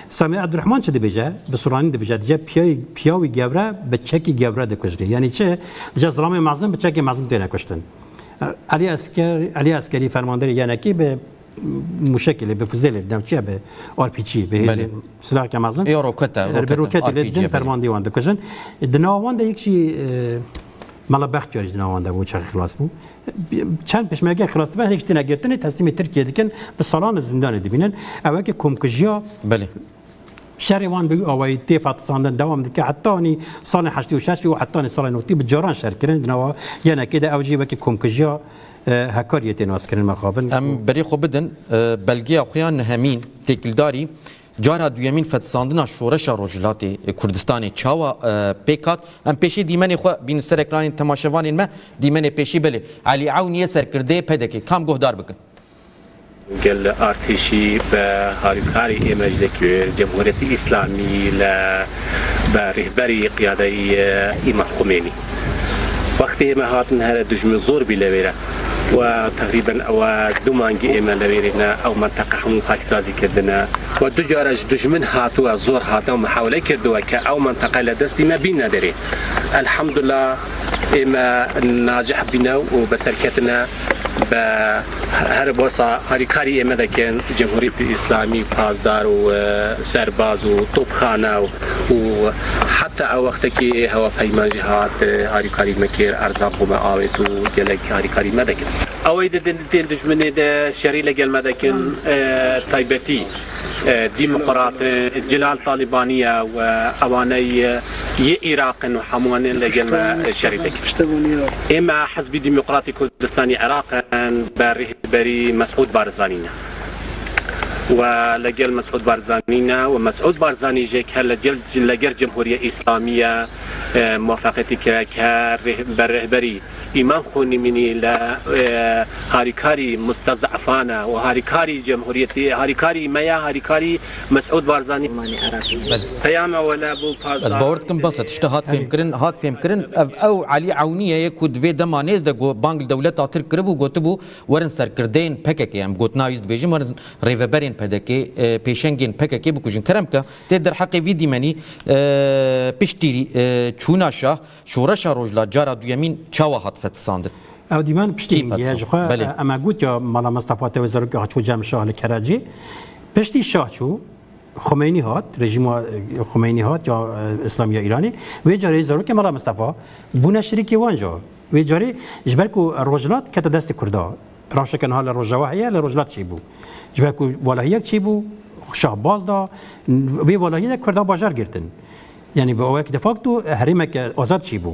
Samî Ebdurrehman çi dibêje? Bi Sûranî dibêje, dije piya-, piya wî gewre bi çekî gewre dikujrê. Yanî çi? Dije zilamê mezin bi çekê mezin têne kuştin. Elî Esker, Elî Eskerî fermanderê Y N K'ê bi mûşekê lê, bi fuzê lê, demçiye bi R P G, bi hêzên Belê. Silaheke mezin. Ê, rokete, Bi rokete, roketê lê R P G, din belê. Fermandî wan dikujin. Di nava wan de yek jî, e, Mela Bextiyar jî di nava wan de bû, çaxê xilas bû. Çend pêşmerge xilas dibin, hinek jî têne girtinê, teslîmê Tirkiyê dikin, bi salan li zindanê dibînin. Ew weke komkujiya Belê. Şerê wan bi wî awayî tê fetisandin, dewam dike. Heta anî salên heştê û şeş û heta anî salên notî bi caran şer kirin. Di nava Y N K'ê de ew jî wekî komkujiya, e, Hekariyê tê naskirin, mexabin. Em berê xwe bidin, e, belgeya xwe ya nehemîn, têkildarî cara duyemîn fetisandina şoreşa Rojhilatê Kurdistanê çawa, e, pêk hat? Em pêşî dîmenê xwe bînin ser ekranên temaşevanên me. Dîmenê pêşî belê. Elî Ewniyê serkirdeyê P D K. Kam guhdar bikin. Gel artêşî bi harîkarî ême ji dek Cemhuriyetî Îslamî le bi rêhberî qiyadeyî Îmam Xumênî. Wextê ême hatin here dijmin zor bî li wêre. We teqrîben ew du mangî ême li wêrê ne, ew menteqe hemû pakîsazî kirdine. We du cara ji dijmin hatiwe, zor hate û mihawele kirdiwe ke ew menteqe li destî me bîne derê. Elhamdulillah, ême nacih bîne û beser ketine. Bi her wisa harîkarî ême dikin, Cemhuriyetî Îslamî, pazdar û, e, serbaz û topxane û, û heta ew wextekî hewapeyman jî hat, e, harîkarî me kir, erzaq bo me avêt û gelek harîkarî me dikin. Ew ê di, di, di dijminê de şerî li gel me dikin, e, taybetî. E, demokrat, e, Celal Talibaniye û ewaney, e, yê Iraq in û hemû wan ên li gel me, e, şerî dikin. Ême Hizbî Demokratî Kurdistanî Iraq in, bi rêhberî Mesûd Barzanî ne. We li gel Mesûd Barzanî ne û Mesûd Barzanî jî ke li gel, li gel Cemhuriye Îslamî ye, e, muwafaqetî kire ke rêh-, bi rêhberî Îmam Xunîmînî li, e, harîkarî mustezafan e û harîkarî cemhuriyetê, harîkarî me ye, harîkarî Mesûd Barzanî. Belê. Peyama wele bû pazdar. Ez bawer dikim bes e, tişta hat fêmkirin, hat fêmkirin. Ev, ew Elî Ewnî ye ku di vê dema nêz de got, bang li dewleta Tirk kiribû, gotibû, werin serkirdeyên P K K, em gotina wî dibêjin, werin rêveberên P D K, e, pêşengên P K K bikujin. Kerem ke, tê derheqê vî dîmenî, e, piştî, e, çûna şah, Şoreşa Rojhilat cara duyemîn çawa hat fetisandin? Ew dîmen piştî Kî min giya, fetisand? Ji xwe, Belê. e, em e got ya Mala Mistefa te wê zarokê xwe çû cem şah li Keracê. Piştî şah çû, Xumeynî hat, rejîma, e, Xumeynî hat ya, e, Îslamiya Îranê. Wê carê zarokê Mala Mistefa bûne şirîkê wan ca. Wê carê ji ber ku Rojhilat kete destê Kurda. Rewşeke niha li Rojava heye, li Rojhilat çêbû. Ji ber ku valahiyek çêbû, şah baz da, wê valahiyê de Kurda bajar girtin. Yanî bi awayek de facto herêmeke azad çêbû.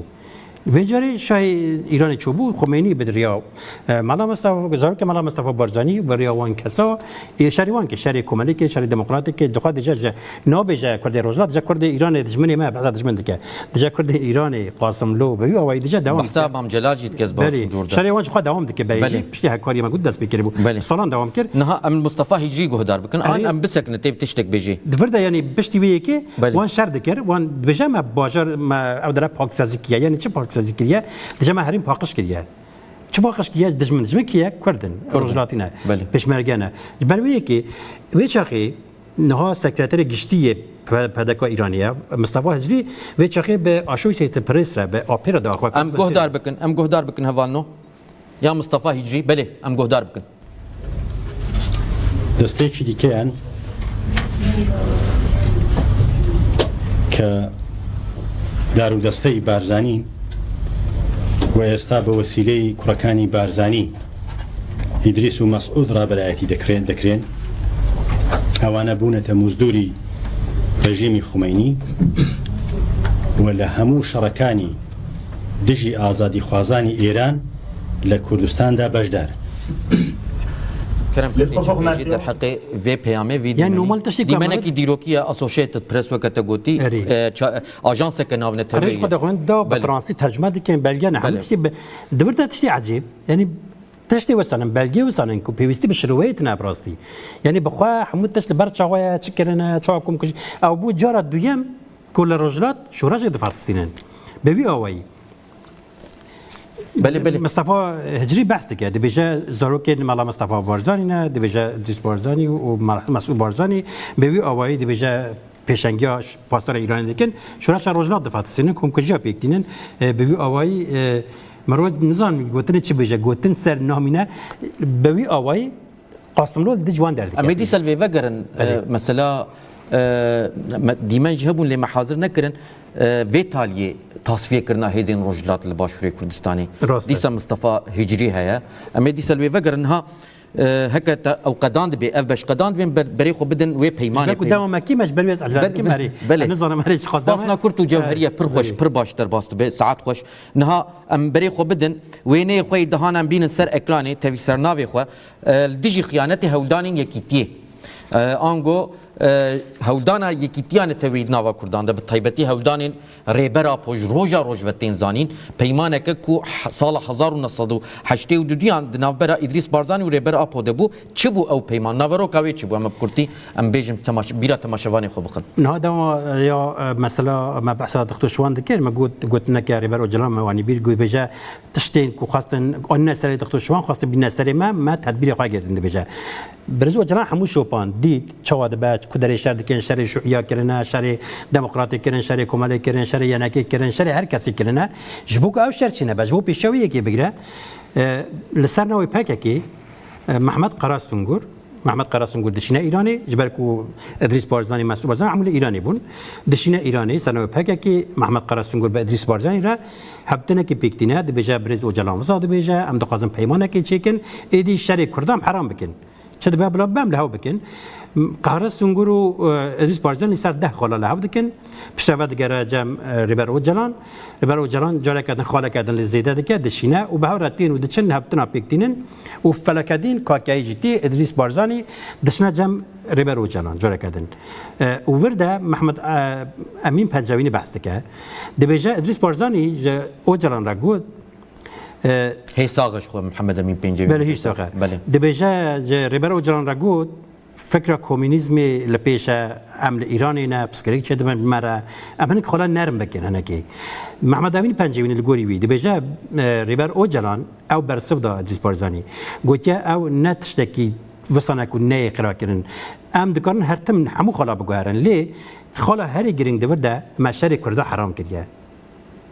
Vê carê şahê Îranê çûbû, Xumeynî bi riya, e, Mela Mistefa, zarokê Mela Mistefa Barzanî, bi riya wan kesa, ê şerê wan ke, şerê komelî ke, şerê demokratîk ke, dixwe dije ji, nabêje Kurdê Rojhilat, dije Kurdê Îranê dijminê me, behsa dijmin dike. Dije Kurdê Îranê, Qasimlo, bi wî awayî dije dewam dike. Behsa Mam Celal jî dike, ez Belê. bawetim dûr de. Şerê wan ji xwe dewam dike, belê Belê. jî, piştî Hekariyê me got dest pê kiribû. Belê. Salan dewam kir. Niha em Mistefa Hicrî guhdar bikin. An Erê. em bisekine tê bi tiştek bêjê. Di vir de, yanî, piştî vê yekê Belê. wan şer dikir, wan dibêje me bajar, me ew dere paksazî kiriye. Yanî çi paksazî kiriye? Dije me herîm paqij kiriye. Çi paqij kiriye? Dijmin, dijmin kiriye? Kurd in. Kurd in. Rojhilatî ne. Belê. Pêşmerge ne. Ji ber wê yekê, wê çaxê niha sekreterê giştî yê P-, P D K Îranê ye. Mistefa Hicrî vê çaxê bi Associated Press re, bi A P re de axwe Em konferanse guhdar bikin, em guhdar bikin hevalno. Ya Mistefa Hicrî, belê, em guhdar bikin. دەستەیەکی دیکەیان کە دار و دەستەی بارزانین و ئێستا بە وەسیلەی کوڕەکانی بارزانی، ئیدریس و مەسعود، ڕابەرایەتی دەکرێن، دەکرێن. ئەوانە بوونەتە مزدوری ڕژیمی خومەینی و لە هەموو شەڕەکانی دژی ئازادیخوازانی ئێران لە کوردستاندا بەشدار. Kerem Kurtî çi bêjî derheqê vê peyamê vî Yani dîmenî? Normal tiştê ku Dîmenekî dîrokî ye, Associated Press weke te gotî, Erê. e, ça-, ajanseke navneteweyî Erê, ye. Xwe dixwin da bi Belê. Fransî tercüme dikin, belge ne. Hemû Belê. Tiştê bi, di vir de tiştê ecêb. Yani tiştê wisa nin, belgê wisa nin ku pêwîstî bi şiroweyê tine bi rastî. Yani bi xwe hemû tişt li ber çawa ye, çi kirine, çawa kom kir. Ew bû cara duyem ku li Rojhilat şoreşê difatisînin. Bi wî awayî. Belê, belê. Mistefa Hicrî behs dike. Dibêje zarokên Mela Mistefa Barzanî ne, dibêje Dîs Barzanî û Mel-, Mesûd Barzanî. Bi wî awayî dibêje pêşengiya ş-, pastora Îranê dikin. Şoreşa Rojhilat difatisînin, komkujiya pêk tînin. E, bi wî awayî, e, merov nizan gotinê çi bêje, gotin ser namîne. Bi wî awayî Qasimlo li dij wan derdikeve. Em ê dîsa li vê vegerin, e, Belê. Mesela, e, me, dîmen jî hebûn lê me hazir nekirin. E, vê taliyê tasfiyekirina hêzên Rojhilat li Başûrê Kurdistanê. Rast e. Dîsa Mistefa Hicrî heye. Em ê dîsa li wê vegerin. Niha, e, heke te ew qedan dibe, ev beş qedan dibe, ber-, berê xwe bidin wê peymanê Ji ber ku pey- dema me kî me ji ber wê ez ecele Ber-, dikim, erê. belê. Ez nizanim erê çi xwe Spasna deme. kurt û cewherî ye, pir xweş, Belê. pir başderbas dibe, saet xweş. Niha em berê xwe bidin, wêneyê xwe yê dihan em bînin ser ekranê, tevî ser navê xwe. E, li dijî xiyanetê hewldanên yekîtiyê. E, ango, e, hewldana yekîtiya neteweyî di nava Kurdan de, bi taybetî hewldanên Rêber Apo ji roja roj ve tên zanîn, peymaneke ku h-, sala hezar û neh sed û heştê û duduyan di navbera Îdrîs Barzanî û Rêber Apo de bû. Çi bû ew peyman? Naveroka wê çi bû? Em bi kurtî, em bêjin temaş-, bîra temaşevanê xwe bixin. Niha dema, e, ya, e, mesela me behsa Doktor Şiwan dikir, me got, gotineke Rêber Ocalan me wanî bîr, got, bêje, Tiştên ku xwestin anîne serê Doktor Şiwan, xwestin bîne serê me, me tedbîrê xwe girtin, dibêje. Birêz Ocalan hemû şopan dît, çawa dibe, ku derê şer dikin, şerê şuiya kirine, şerê demokratê kirin, şerê komelê kirin, şerê yenekê kirin, şerê her kesê kirine. Ji bo ku ev şer çî nebe, ji bo pêşiya wê yekê bigire, e, li ser navê P K K, e, Mehmet Karasungur, Mehmet Karasungur dişîne Îranê, ji ber ku Idrîs Barzanî, Mesûd Barzanî hemû li Îranê bûn. Dişîne Îranê, ser navê P K K, Mehmet Karasungur bi Idrîs Barzanî re hevdinekî pêk tîne, dibêje Birêz Ocalan wisa dibêje, em dixwazin peymanekê çêkin, êdî şerê Kurdan em heram bikin. Çi dibe bila bibe em li hev bikin. Karasungur û, e, Idrîs Barzanî ser deh xala li hev dikin. Piştre vedigere cem, e, Rêber Ocalan. Rêber Ocalan careke din xaleke din li zêde dike, dişîne û bi hev re tên û diçin hevdina pêk tînin û feleke din kakeyî jî tê Idrîs Barzanî dişine cem Rêber Ocalan careke din. E, û vir de Mehmet, e, Emîn Pencewînî behs dike. Dibêje Idrîs Barzanî ji Ocalan re got, e, Hê sax e ji xwe Mihemed Emîn Pencewînî. Belê, hîç sax e. Belê. Dibêje ji Rêber Ocalan re got, Fikra komûnîzmê li pêş e, em li Îranê ne, pirsgirêk çêdibin bi me re, em hinek xwe nerm bikin hinekî. Mehmet Emîn Pencewînî li gorî wî dibêje, e, Rêber Ocalan ew bersiv da Idrîs Barzanî. Gotiye ew ne tiştekî wisa ne ku neyê qirkirin. Em dikarin her tim hemû xala biguherin. Lê xala herî girîng di vir de me şerê Kurda heram kiriye.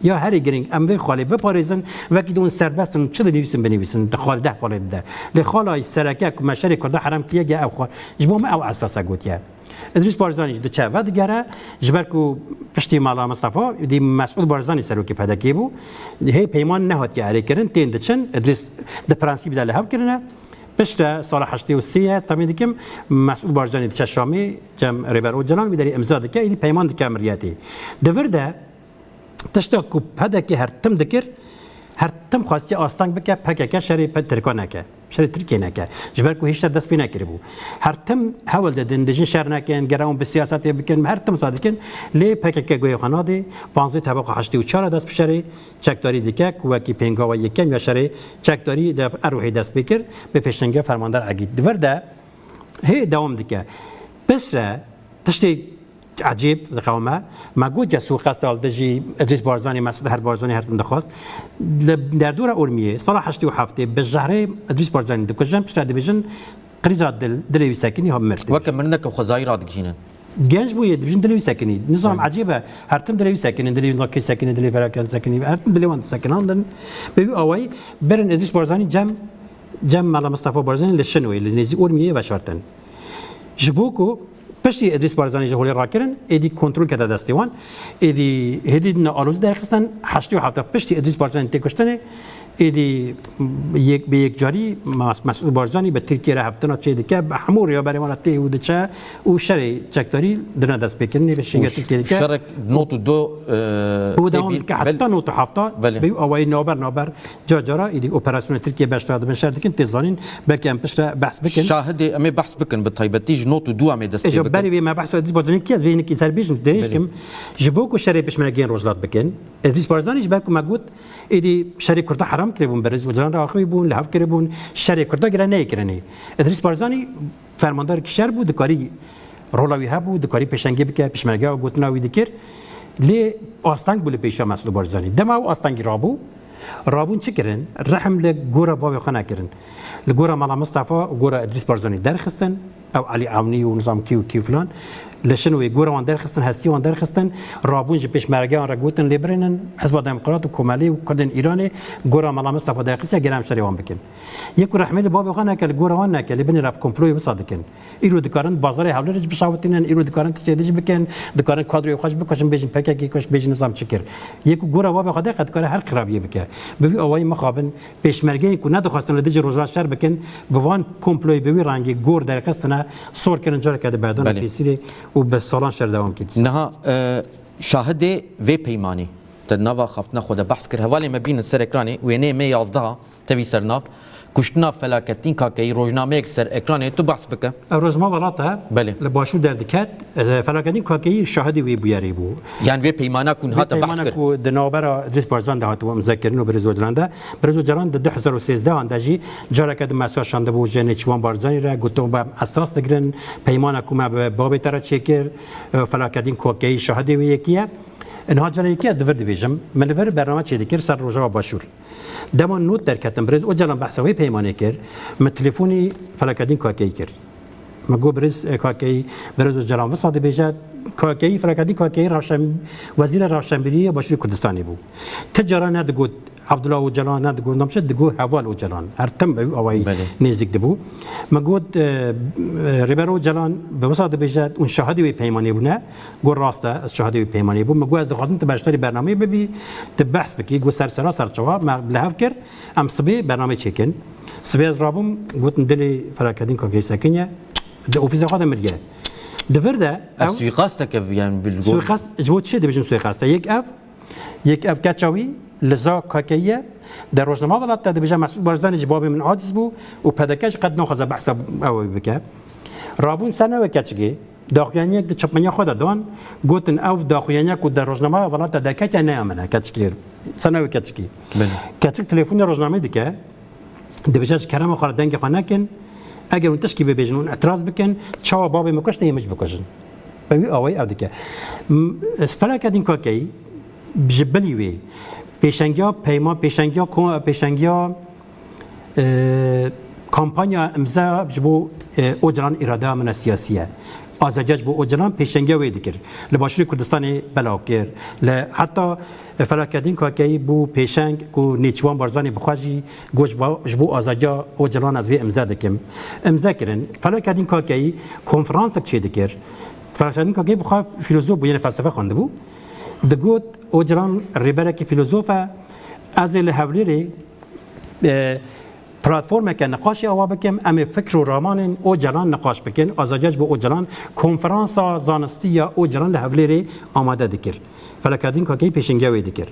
Ya herî girîng, em vê xalê biparêzin, wekî di hûn serbest in, çi dinivîsin binivîsin, di xal-, deh xalê dide. Lê xala sereke ku me şerê Kurda herem kiriye, ya ew xal, ji bo me ew esas e gotiye. Idrîs Barzanî jî diçe vedigere, ji ber ku piştî Mala Mistefa, dî Mesûd Barzanî serokê P D K bû, hê peyman nehatiye erêkirin, tên diçin, Idrîs di prensîbî de li hev kirine. Piştre sala heştê û sê ye, semê dikim, Mesûd Barzanî diçe Şamê, cem Rêber Ocalan, wî derê imza dike, êdî peyman dike miriyetê. Di vir de, Tişta ku P D K her tim dikir, her tim xwestiye asteng bike P K K şerê pe-, Tirka neke. Şerê Tirkiyê neke. Ji ber ku hêşta dest pê nekiribû. Her tim hewl didin, dijin şer nekin, gere hûn bi siyasetê bikin, her tim wisa dikin. Lê P K K guhê xwe nadê, panzdeh tebaqa heştê û çar dest bi şerê çekdarî dike, ku wekî pêngava yekem ya şerê çekdarî de Erwihê dest pê kir, bi pêşengiya fermander Egîd. Di vir de hê dewam dike. Piştre tiştê Ecêb diqewime. Me got ya sûqesta li dijî Idrîs Barzanî, Mesûd Her Barzanî her tim dixwest. Li derdora Urmiyê, sala heştê û heftê bi jehrê Idrîs Barzanî dikujin, piştre dibêjin, krîza dil, dilê wî sekinî, ha mir. Weke mirineke xwezayî radigihînin. Genç bûye, dibêjin dilê wî sekinî. Nizam Hı. ecêb e. Her tim dilê wî sekinî, dilê wî nakê sekinî, dilê verakan sekinî. Her tim dilê wan disekinandin. Bi wî awayî berin Idrîs Barzanî cem, cem Mela Mistefa Barzanî li Şinwê, li nêzî Urmiyê veşartin. Ji bo ku Piştî Idrîs Barzanî ji holê rakirin, êdî kontrol kete destê wan. Êdî hêdî dina alozî derxistin, heştê û heft piştî Idrîs Barzanî tê kuştinê, Êdî yek, bi yekcarî Mas-, Mesûd Barzanî bi Tirkiye re hevdana çêdike, bi hemû rêveberê wan re tê û diçe û şerê çekdarî dine destpêkirinê, bi şênge Tirkiyeyê dike. Şerek not û do, e, Û dewam dike heta not û heft. Belê. Bi wî awayî navber navber, car cara êdî operasyona Tirkiye beşdar dibin, şer dikin, tê zanîn, belkî em piştre behs bikin. Şahidê em ê behs bikin, bi taybetî ji not û do em ê dest pê bikin. Berî vê me behsa Îdrîs Barzanî kir, ez vê hinekî ser bêjim, dirêj kim. Ji bo ku şerê pişmergeyên Rojhilat bikin, Îdrîs Barzanî ji ber ku me got, êdî şerê Kurda heram kiribûn, berêz Ocalan re axivî bûn, li hev kiribûn, şerê Kurda gire neyê kirinê. Îdrîs Barzanî fermandarekî şer bû, dikarî rola wî hebû, dikarî pêşengê bike, pêşmergeya gotina wî dikir. Lê asteng bû li pêşiya Mesûd Barzanî. Dema ew astengî rabû, rabûn çi kirin? Rehim li gora bavê xwe nekirin. Li gora Mela Mistefa û gora Îdrîs Barzanî derxistin. Ew Elî Ewnî û nizam kî û kî û filan. Li şin wê gora wan derxistin, hestî wan derxistin, rabûn ji pêşmergeyan re gotin lê birînin, Hizba Demokrat û Komelî û Kurdên Îranê gora Mela Mistefa derxistiye, gere em şerê wan bikin. Yek ku rehmê li bavê xwe neke, li gora wan neke, lê binê re bi komployê wisa dikin. Îro dikarin bazarê Hewlêrê jî bişawitînin, îro dikarin tiştê dî jî bikin, dikarin kadroyê xwe jî bikujin, bêjin P K K kuj, bêjin nizam çi kir. Yek ku gora bavê xwe derxe, dikare her xirabiyê bike. Bi vî awayî mixabin. Pêşmergeyên ku nedixwestin li dijî Rojhilat şer bikin, bi van komployê bi wî rengî gor derxistine, sor kirin, careke di berdana Belê. Pêsîrê û bi salan şer dewam kir. Niha, e, şahidê vê peymanê te di nava xaftina xwe de behs kir. Hevalê me bînin ser ekranê, wêneyê me yazdeha, tevî ser nav, kuştina Felaketîn Kakeyî, rojnameyek ser ekranê, tu behs bike. Ev rojname Welat e. Belê. Li Başûr derdiket. E, Felaketîn Kakeyî şahidê wê bûyerê bû. Yan vê peymana ku niha te behs kir. Ku di navbera Îdrîs Barzan de hatibû imzekirin û Birêz Ocalan de. Birêz Ocalan di du hezar û sêzdehan de jî careke di mesaj şandibû ji Nêçîrvan Barzanî re, gotibû, em esas digirin, peymana ku me bi babê te re çêkir, e, Felaketîn Kakeyî şahidê wê yekî ye. Niha cara yekî ez di vir dibêjim. Min li vir bername çêdikir ser Rojava Başûr. Dema not derketin, Birêz Ocalan behsa wê peymanê kir, min telefonî Felaketîn Kakeyî kir. Min got, Birêz, e, Kakeyî, Birêz Ocalan wisa dibêje, Kakeyî, Felaketîn Kakeyî rewşen-, Wezîra Rewşenbîriyê ya Başûrê Kurdistanê bû. Ti cara nedigot Abdullah Ocalan, nedigot nam çi, digot Heval Ocalan. Her tim bi wî awayî Belê. Nêzîk dibû. Min got, e, e, Rêber Ocalan bi wisa dibêje, hûn şahidê wê peymanê bûne. Got, rast e, ez şahidê wê peymanê bûm. Min got, ez dixwazim tu beşdarî bernameyê bibî, tu behs bikî. Got, ser sera ser çawa, me li hev kir, em sibê bernameyê çêkin. Sibê ez rabûm, gotin dilê Felaketîn Kakeyî sekiniye, di ofîsa xwe de miriye. Di vir de Ev ew suîqasteke, yani, bil gor- Suîqast ji bo çi dibêjin suîqast e? Yek ev, yek ev keça wî, Liza Kakeyî ye. Di rojnama Welat de dibêje, Mesûd Barzanî ji babê min aciz bû û P D K jî qet naxwaze behsa ew bike. Rabûn ser navê keçikê, daxuyaniyek di çapmeniya xwe de dan, gotin ew daxuyaniya ku di rojnama Welat de derketiye ne ya min e, keçikê. Ser navê keçikê. Belê. Keçik telefonê rojnameyê dike, dibêje, ji kerema xwe re dengê xwe nekin, eger hûn tişkî bibêjin, hûn îtiraz bikin, çawa babê min kuşt, ê min jî bikujin. Bi wî awayî ew dike. M-, Felaketîn Kakeyî ji bilî wê pêşengiya peyma, pêşengiya ko-, pêşengiya, e, kampanya imza ji bo, e, Ocalan îradeya min e siyasî ye. Azadiya ji bo Ocalan pêşengiya wê dikir. Li Başûrê Kurdistanê belav kir. Li heta, e, Felaketîn Kakeyî bû pêşeng ku Nêçîrvan Barzanî bi xwe jî got, ji bo, ji bo azadiya Ocalan ez vê imza dikim. Imza kirin. Felaketîn Kakeyî konferansek çêdikir. Felaketîn Kakeyî bi xwe fîlozof bû, yani felsefe xwendibû. Digot, Ocalan rêberekî fîlozof e, ez ê li Hewlêrê, e, platformeke niqaşê awa bikim, em ê fikr û ramanên Ocalan niqaş bikin, azadiya ji bo Ocalan, konferansa zanistî ya Ocalan li Hewlêrê amade dikir. Felaketîn Kakeyî pêşengiya wê dikir.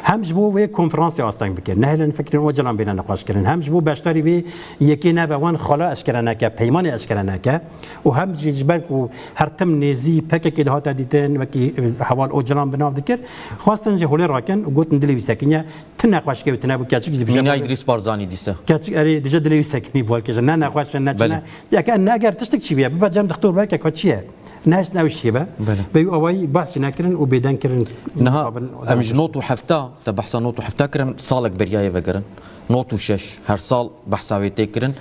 Hem ji bo wê konferansê asteng bike, nehêlin fikrên Ocalan bêne niqaşkirin, hem ji bo beşdarî wê yekê nebe wan xala eşkere neke, peymanê eşkere neke û hem jî ji ber ku her tim nêzî P K K dihate dîtin, wekî, e, heval Ocalan bi nav dikir, xwestin ji holê rakin û gotin dilê wî sekiniye, tu nexweşikê wî tune bû, keçik jî dibêje Mîna Îdrîs Barzanî dîse. Keçik erê dije dilê wî sekinî bû, herkese ne nexweş in, ne çi Belê. Ne. Ya ke ne, eger tiştik çi bûye, bibe cem dixtor, belke ka çi ye? Nehiştin ew şî be. Belê. Bi wî awayî behs jî nekirin û bêdeng kirin. Niha Mixabin em ji not û hefta, te behsa not û hefta kirin, salek beriya yê vegerin. Not û şeş, her sal behsa wê tê kirin.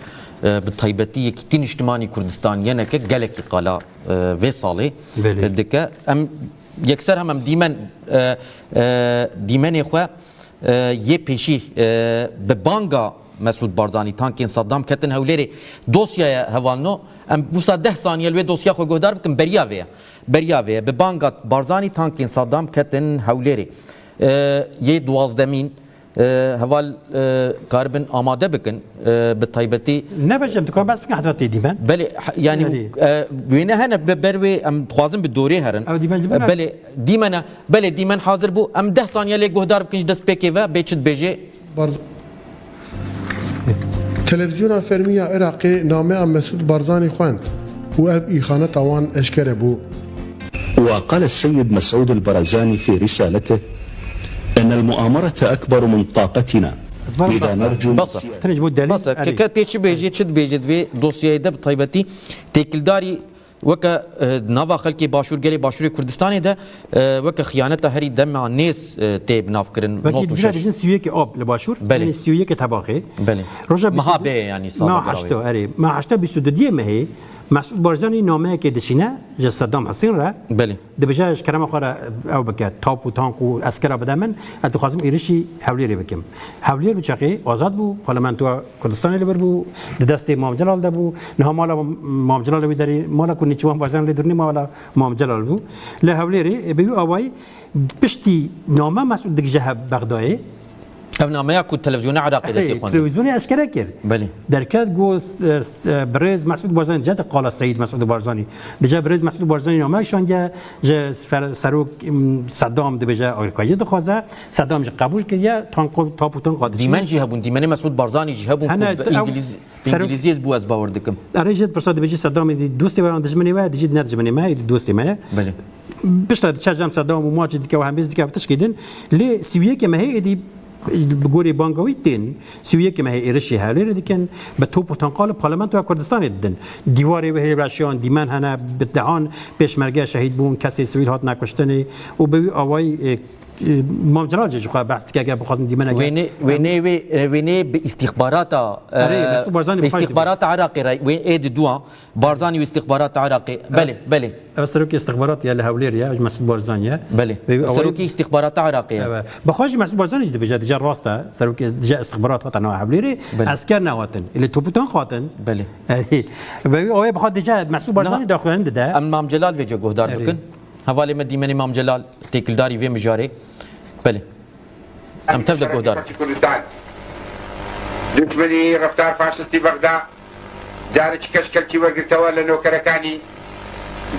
E, bi taybetî Yekîtî Niştimanî Kurdistan, Y N K, gelekî qala, e, vê salê, Belê. E, dike. Em yekser hem em dîmen, e, e, dîmenê xwe, e, yê pêşî, e, bi banga Mesûd Barzanî, tankên Saddam ketin Hewlêrê. Dosyaya hevalno, em wisa deh saniye li wê dosya xwe guhdar bikin, beriya vê ye. Beriya vê ye. Bi banga Barzanî tankên Saddam ketin Hewlêrê. E, yê duwazdemîn, e, heval, e, karibin amade bikin, e, bi taybetî. Ne, bes em dikarin behs bikin heta tê dîmen. Belê, h-, yanî, Belê. e, wêne hene be-, ber wê em dixwazin bi dorê herin. Ew dîmen ji E, bîne. Belê, dîmene, belê dîmen hazir bû. Em deh saniye lê guhdar bikin ji destpêkê ve, bê çi dibêjê. Barz-, Televîzyona fermî ya Iraqê nameya Mesûd Barzanî xwend û ev îxaneta wan eşkere bû. وقال السيد مسعود البرزاني في رسالته إن المؤامرة أكبر من طاقتنا. لذا نرجو من Basa. سيادة Tenê ji bo delîl, Basa, erê. Ke, ke tê çi bêjê, çi dibêjê di vê dosyayê de bi taybetî têkildarî weke, e, nava xelkê Başûr, gelê Başûrê Kurdistanê de, e, weke xiyaneta herî dema nêz, e, tê binavkirin. Wekî Not û dibêjin şeş. Dibêjin sî û yekê ab li Başûr, Belê. Yanî sî û yekê Tebaqê. Belê. Roja Meha bîst û du bê, yanî, sala Meha heşt, erê. Meha heşt bîst û du diyê mehê, Mesûd Barzanî nameyekê dişîne ji Sedam Husên re. Belê. Dibêje, ji kerema xwe re ew bike, top û tank û eskera bide min, ez dixwazim êrişî Hewlêrê bikim. Hewlêr bi çaxê azad bû, parlamentoya Kurdistanê li vir bû, di destê Mam Celal de bû. Niha mala Mam Celal li wî derê, mala ku Nêçîrvan Barzanî lê dûr nî, mala Mam Celal bû. Li Hewlêrê, e, bi wî awayî piştî name Mesûd digije hev Bexdayê. Ev nameya ku televîzyona Iraqê de tê Hey, xwendin. Televîzyonê eşkere kir. Belê. Derket got, e, s-, e, birêz Mesûd Barzanî, dije qala Seyîd Mesûd Barzanî. Dije birêz Mesûd Barzanî name şandiye, ji fer-, serok, m, Sedam dibêje Amerîkayê dixwaze. Sedam jî qebûl kiriye. Tanko, top û tanka dişîne. Dîmen jî hebûn, dîmenê Mesûd Barzanî jî hebûn Hene, ku bi ew Îngilîz-, serok Îngilîziyê bû, ez bawer dikim. Erê jî pirsa dibêjî Sedamê dî dostê me yan dijminê me, dijî ne dijminê me, êdî dostê me ye. Belê. Piştre diçe cem Sedam û maçê dike û hembêz dike û tişkê din. Lê sî û yekê mehê êdî bi gorî banga wî tên, sî û yekê mehê êrişî Hewlêrê dikin, bi top û tanka li Parlamentoya Kurdistanê didin. Dîwarê wê hêrveşiyan dîmen hene, bi dehan pêşmerge şehîd bûn, kesê sivîl hatine kuştinê û bi wî awayî, e, e, Mam Celal jî ji xwe behs dike, eger bixwazin dîmeneke Wênê, wênê wê, e, wênê bi îstîxbarata, e, Erê, Mesûd Barzanî bi bi xwe jî îstîxbarata Iraqê re, wê ê di duan, Barzanî û îstîxbarata Iraqê. Belê, belê. Ev serokê îstixbarat ya li Hewlêrê ye, Mesûd Barzanî ye. Belê. Ve awayî Serokê îstîxbarata Iraqê ye. Evet. Bi xwe jî Mesûd Barzanî jî dibêje, dije rast e, serokê, dije îstixbarat hate nava Hewlêrê, Belê. Esker nehatin. Lê topûtank hatin. Belê. Ve awayî bi xwe dije Mesûd Barzanî Niha daxuyanî dide. Em Mam Celal vêce guhdar Erê. Bikin. Hevalê me dîmenê Mam Celal têkildarî vê mijarê. Belê. Em tev de guhdar. Kurdistan. Duşmenî reftar faşistî Bexda. Carekî keşkelçî wergirtewe li nokerekî,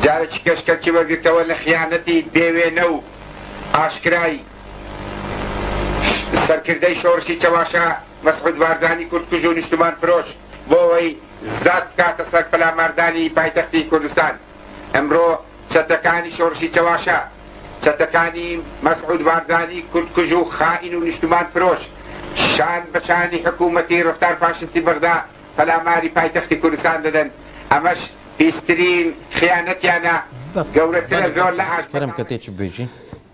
carekî keşkelçî wergirtewe li xiyanetî bêwêne û aşkirayî. Serkirdeyê şorişî çewaşa Mesûd Barzanî kurdkuj û niştimanfiroş bo wey zad kate ser pelamardanî paytextî Kurdistan. Emro çetekanî şorişî çewaşa, çetekanî Mesûd Barzanî kurdkuj û xaîn û niştimanfiroş şan bi şanî hikûmetî reftar faşistî Bexda pelamarî paytextî Kurdistan didin. Emeş pîstirîn xiyanetiyane Bes. Gewretir e Belê, zor bes. Li aşk. Kerem ke tê çi bêjî?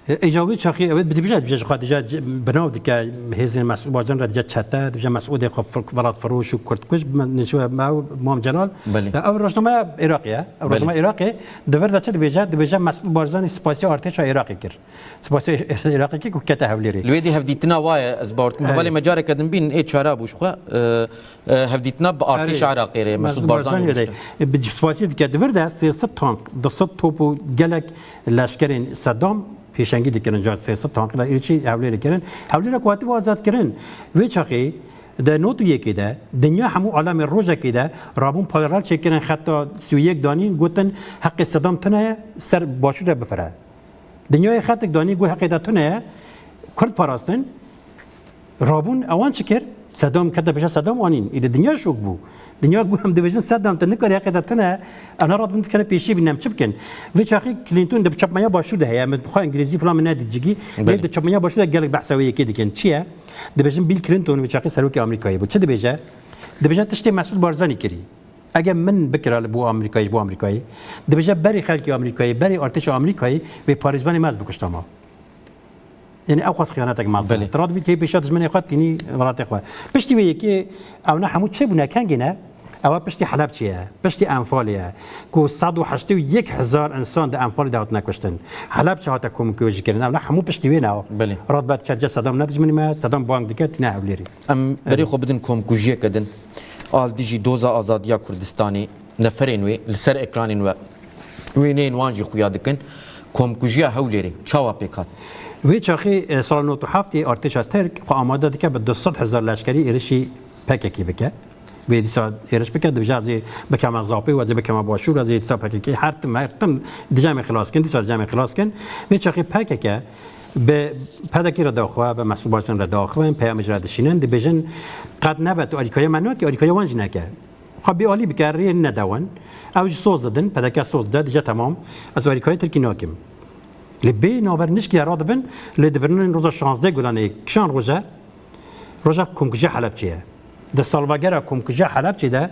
E, îca wî çaxî, evet, dibêje, dibêje xwe dibêje, binav dike hêzên Mesûd Barzanî re dibêje çete, dibêje Mesûdê xwe fir-, welatfiroş û kurdkuj, me-, neçû me Mam Celal. Belê. E, ev rojnameya Iraqê ye. Ev Belê. Rojnameya Iraqê, di vir de çi dibêje? Dibêje Mesûd Barzanî spasiya artêşa Iraqê kir. Spasiya Iraqê kir ku kete Hewlêrê. Li wê dî hevdîtina wa ye, ez bawer dikim Erê. Hevalê me careke din bînin, ê çara bû ji xwe. E, e, hevdîtina bi artêşa Erê. Iraqê re, Mesûd Mesûd Barzanî Barzanî dibêje. Re. E, bi spasiya dike di vir de sê sed tank, du sed top û gelek leşkerên Sedam pêşengî dikirin, ca sê sed tank de êrişî Hewlêrê kirin. Hewlêrê ku hatibû azadkirin, wê çaxê di nod û yekê de dinya hemû alemê rojekê de rabûn paralel çêkirin, xeta sî û yek danîn, gotin heqê Sedam tune ye, ser başûr re bifire. Dinyayê xetek danî, got heqê te tune ye, Kurd parastin. Rabûn, ewan çi kir? Sedam kete pêşa Sedam anîn. Îdî dinya şok bû. Dinya got, em dibêjin Sedam, tu nikarî, heqê te tune. Em ne radibin dikene pêşî bînin, em çi bikin? Vê çaxî Clinton di çapmenya başûr de heye. Em bi xwe îngilîzî filan min nedît cigî. Belê. Lê di çapmenya başûr de gelek behsa wê yekê dikin. Çi ye? Dibêjin Bill Clinton wê çaxî serokê Amerîkayê bû. Çi dibêje? Dibêje tiştê Mesûd Barzanî kirî. Eger min bikira li bo Amerîkayê, ji bo Amerîkayê, dibêje berê xelkê Amerîkayê, berê artêşa Amerîkayê, wê parêzvanê me ez bikuştama. Yanî ew xwest xiyanetek mezin. Belê. Tu radibî tê pêşa dijminê xwe, tînî welatê xwe. Piştî wê yekê, ew ne hemû çi bûne, kengê ne? Ew piştî Helebçê ye, piştî Enfalê ye. Ku sed û heştê û yek hezar insan di Enfalê de hatine kuştin. Helebçe hate komkujî kirin. Ew ne hemû piştî wê ne. Belê. Radibet çerce Sedam ne dijminê me, Sedam bang dike tîne Hewlêrê. Em berê Erê. Xwe bidin komkujiyeke din. A li dijî doza azadiya Kurdistanê, neferên wê li ser ekranên we, wêneyên wan jî xuya dikin. Komkujiya Hewlêrê çawa pêk hat? Wê çaxê, e, sala nod û heftê artêşa Tirk xwe amade dike bi du sed hezar leşkerî êrişî P K K bike. Wê dîsa êriş bike, dibêje ez ê bikeme Zapê û ez ê bikeme Başûr, ez ê dîsa P K K her tim, her tim dije em ê xilas kin, dîsa dije em ê xilas kin. Wê çaxê P K K bi P D K re daxwe, bi Mesûd Barzanî re daxwin, peyamê ji re dişînin, dibêjin qet nebe tu alîkariya me nake, alîkariya wan jî neke. Xwe bê alî bike, rê nede wan. Ew jî soz didin, P D K soz dide, dije temam, ez alîkariyê Tirkî nakim. Lê bê navber nişkî radibin, lê dibirinin roja şazdeh Gulanê, kişan roje, roja komkujiya Helebçê ye. Di salvegera komkujiya Helebçê de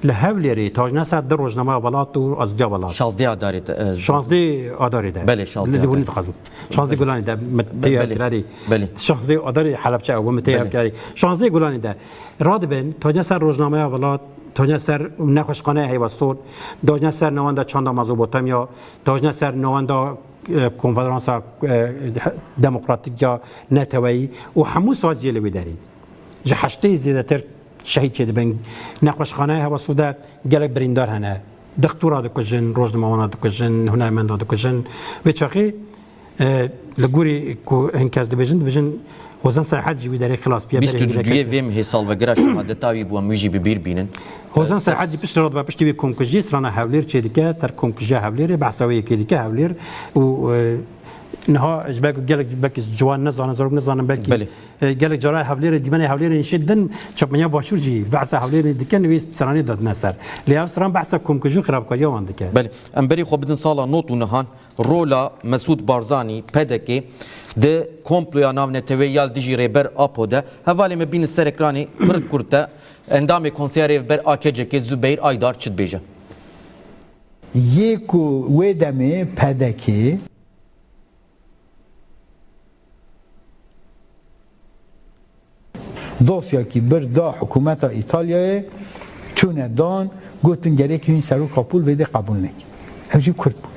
li Hewlêrê tajne ser du rojnameya Welat û Azadiya Welat. Şazdeh Adarê de, e, Şazdeh Adarê de. Belê, şazdeh Li, li Adarê. Hûnî dixwazim. Şazdeh Gulanê de min tê Belê. hevkirarî. Belê. Şazdeh Adarê Helebçe ew min tê Belê. hevkirarî. Şazdeh Gulanê de radibin, tajne ser rojnameya Welat, tajne ser nexweşxaneya Heyva Sor, tajne ser navenda çanda Mezopotamya, tajne ser navenda, e, konferansa, e, demokratîk ya neteweyî û hemû saziyê li wê derê. Ji heştê zêdetir şehîd çêdibin. Nexweşxaneya Hewasû de gelek birîndar hene. Dixtura dikujin, rojnamewana dikujin, hunermenda dikujin. Vê çaxê, e, li gorî ku hin kes dibêjin, dibêjin Hozan Serhed jî wî derê xilas bûye, berê Bîst û duyê vê mehê salvegera şehadeta wî bû, em wî jî bi bîr bînin. Hozan E, Serhed jî piştre radibe piştî wî komkujiyê, strana Hewlêr çêdike, ser komkujiya Hewlêrê, behsa wê yekê dike Hewlêr û, e, niha ji ber ku gelek belkî ciwan nizanin, zarok nizanin belkî Belê. E, gelek cara Hewlêrê, dîmenê Hewlêrê nişê din, çapmenya Başûr jî behsa Hewlêrê dikin, wê stranê dadine ser. Lê ev stran behsa komkujî û xirabkariya wan dike. Belê. Em berê xwe bidin sala nod û nehan. Rola Mesûd Barzanî, P D K, di komploya navneteweyî ya li dijî Rêber Apo de. Hevalê me bînin ser ekranê, pir kurt e. Endamê Konseya Rêvber A K C K Zubeyir Aydar çi dibêje? Yê ku wê demê P D K Dosyakî bir da hikûmeta Îtalyayê, çûne dan, gotin gerek wî serok Apûl vê dê qebûl neke. Ew jî Kurd bû.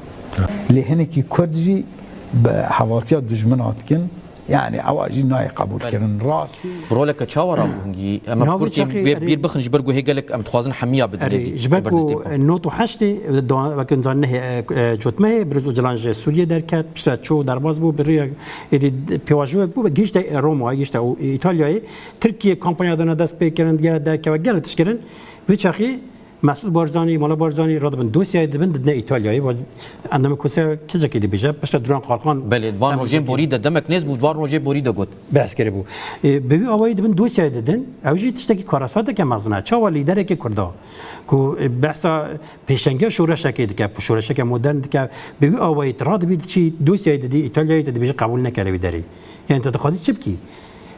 Lê hinekî Kurd jî bi hevatiya dijmin hatikin, yani ewa jî nayê qebûl Belê. kirin. Rast. Roleke çawa rabû hingî? Em Niha vê kurtî çaxê, vê erê, bîr bixin ji ber ku hê gelek em dixwazin hemiya bidin Erê, êdî ji ber ku, e, nod û heştê, e, da-, weke nizan nehê, e, e, cotmehê, Birêz Ocalan ji Sûriyê derket, piştre çû derbas bû, bi rêya êdî pêvajoyek bû, gihişte Roma, gihişte û Îtalyayê, Tirkiye kampanya dana dest pê kirin, gere derkeve, gelek tişt kirin. Vê çaxê Mesûd Barzanî, Mala Barzanî radibin dosyayê dibin, didine Îtalyayê, va endamê Konseya K C K'ê dibêje, piştre Duran Kalkan Belê, van em rojên dibin. borî de, demek nêz bû, van rojê borî de got. Behs kiribû. E, bi wî awayî dibin dosyayê didin. Ew jî tiştekî karasateke mezin e. Çawa lîderekê Kurda ku, e, behsa pêşengiya şoreşekê dike, şoreşeke modern dike, bi wî awayî tu radibî diçî dosyayê didî Îtalyayê te dibêje qebûl neke li wî derê. Yani te dixwazî çi bikî?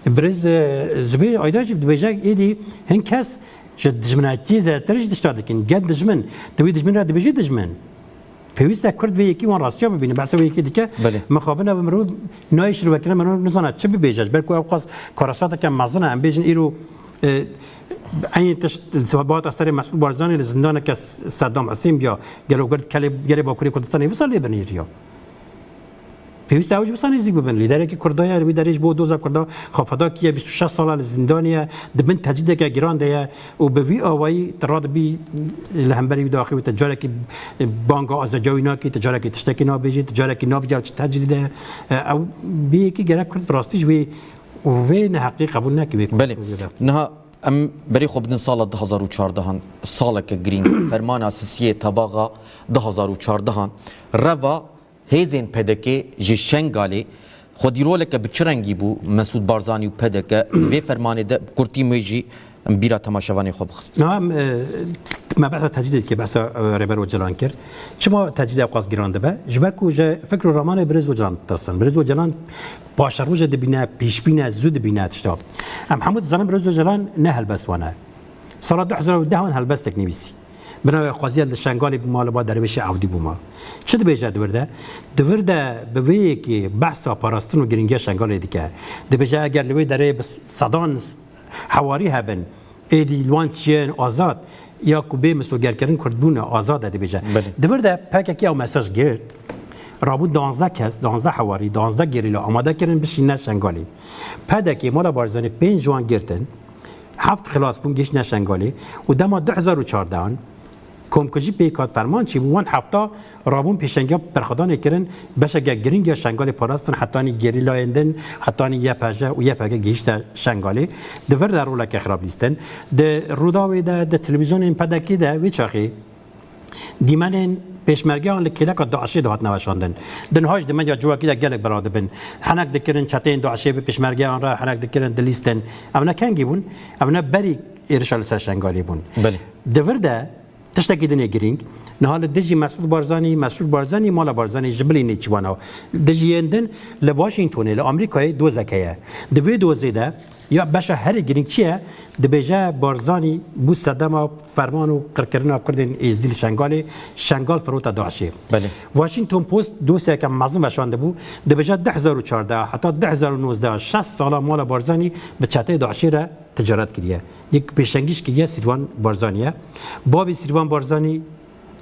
Birêz, e, Zubeyir Aydar jî dibêje êdî hin kes ji dijminatiyê zêdetir jî tişta dikin. Gel dijmin, tu wî dijmin re dibêjî dijmin. Pêwîst e Kurd vê yekî wan rastiya bibîne. Behsa wê yekê dike, Belê. mixabin e bi mirov nayê şirvekirin, mirov nizane çi bibêje. Ji ber ku ew qas karasateke mezin e. Em bêjin îro, e, eynî tişt, Sebahat Eserê Mesûd Barzanî li zindaneke Seddam Husên biya. Gelo Kurd gelê, gelê Bakurê Kurdistanê wisa lê binêriya. Pêwîst e ew jî wisa nêzîk bibin. Lîderekî Kurda ye, li wî derê ji bo doza Kurda xwe feda kiye, bîst û şeş sala li zindanê ye, di bin tecrîdeke giran de ye. û bi vî awayî tu radibî li hemberî wî daxivî te carekî banga azadiya wî nakî, tu carekî tiştekî nabêjî, tu carekî nabêjî ew çi tecrîde ye. Ew bê yekî gerek Kurd bi rastî ji wê û vê neheqî qebûl neke wê Belê. Kurd. Niha em berê xwe bidin sala du hazar û çardehan, saleke girîng, fermana sisiyê tebaxa du hazar û çardehan, reva Hêzên P D K ji Şengalê xwedî roleke bi çi rengî bû Mesûd Barzanî û P D K di vê fermanê de bi kurtî wê jî em bîra temaşevanê xwe bixin. Niha em, e, me behsa tecrîdê dike, behsa, e, Rêber Ocalan kir. Çima tecrîdê ew qas giran dibe? Ji ber ku ji fikr û ramanê Birêz Ocalan ditirsin. Birêz Ocalan paşeroja dibîne, pêşbîne, zû dibîne tişta. Em hemû dizanin Birêz Ocalan ne helbestwan e. Sala du hezar û deh an helbestek nivîsî. Bi navê xweziya li Şengalê bûma, li ba derwêşê Evdî bûma. Çi dibêje di wir de? Di wir de bi vê yekê behsa parastin û girîngiya Şengalê dike. Dibêje eger li wê derê bi sedan hewarî hebin, êdî li wan çiyên azad ya ku bê misogerkirin Kurd bûne, azad e dibêje. Belê. Di vir de P K K ew mesaj girt. Rabû duwazdeh kes, duwazdeh hewarî, duwazdeh gerîla amade kirin bişîne Şengalê. P D K mala Barzanî pênc ji wan girtin, heft xilas bûn gihiştine Şengalê û dema du hezar û çardeh an Komkujî pêk hat, ferman çêbû, wan hefta rabûn pêşengiya berxwedanê kirin, beşeke girîng ya Şengalê parastin, hetanî gerîlayên din, hetanî Y P J û Y P G gihîşte Şengalê. Di vir de roleke xirab lîstin. Di Rûdawê de, di televîzyonên P D K'ê de wê çaxê dîmenên pêşmergeyan li kêleka DAIŞê dihatin weşandin. Di niha jî di medya civakî de gelek belav dibin. Henek dikirin çeteyên DAIŞê bi pêşmergeyan re, henek dikirin dilîstin. Ev ne kengî bûn? Ev ne berî êrişa li ser Şengalê bûn. Belê. Di vir de tiştekî din ê girîng, niha li dijî Mesûd Barzanî, Mesûd Barzanî, mala Barzanî ji bilî nêçîbana. Dijî yên din li Washingtonê, li Amerîkayê dozek heye. Di vê dozê de ya beşa herî girîng çi ye? Dibêje Barzanî bû sedema ferman û qirkirina Kurdên Êzdî li Şengalê, Şengal firote DAIŞê. Belê. Washington Post dosyayeke mezin weşandibû, dibêje du hezar û çardeh heta du hezar û nozdeh, şeş sala mala Barzanî bi çeteyê DAIŞê re ticaret kiriye. Yek pêşengî jî kiriye Sîrvan Barzanî ye. Babî Sîrvan Barzanî,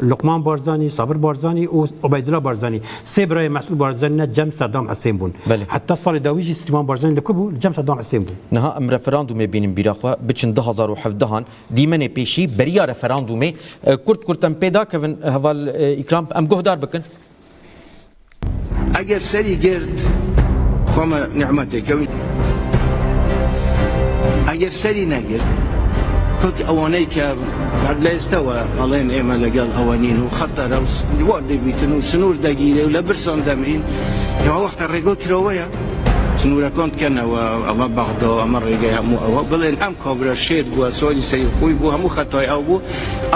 Luqman Barzanî, Sabir Barzanî û Ubeydullah Barzanî. Sê birayê Mesûd Barzanî ne cem Sedam Hisên bûn. Belê. Heta salê dawî jî Sîrvan Barzanî li ku bû? Li cem Sedam Hisên bû. Niha em referandumê bînin bîra xwe, biçin du hezar û hevdehan, dîmenê pêşî beriya referandumê, e, kurt kurt em pê dakevin, heval, e, Îkram, em guhdar bikin. Eger serî girt, xwe me nîmetê kewî. Eger serî negirt, wek ewaney ke her lê êste we elên ême legel ewe nîn û xeter ew s-, wan dibîtin û sinûr degîrê û li birsan demirîn, ya wexta rêgo kirawe ye. Sinûrekan dikene we, eve Bexda, eme rêgey hemû ewe. Bilên em kabire şêt bû, salî serî xwî bû, hemû xetayê ew bû.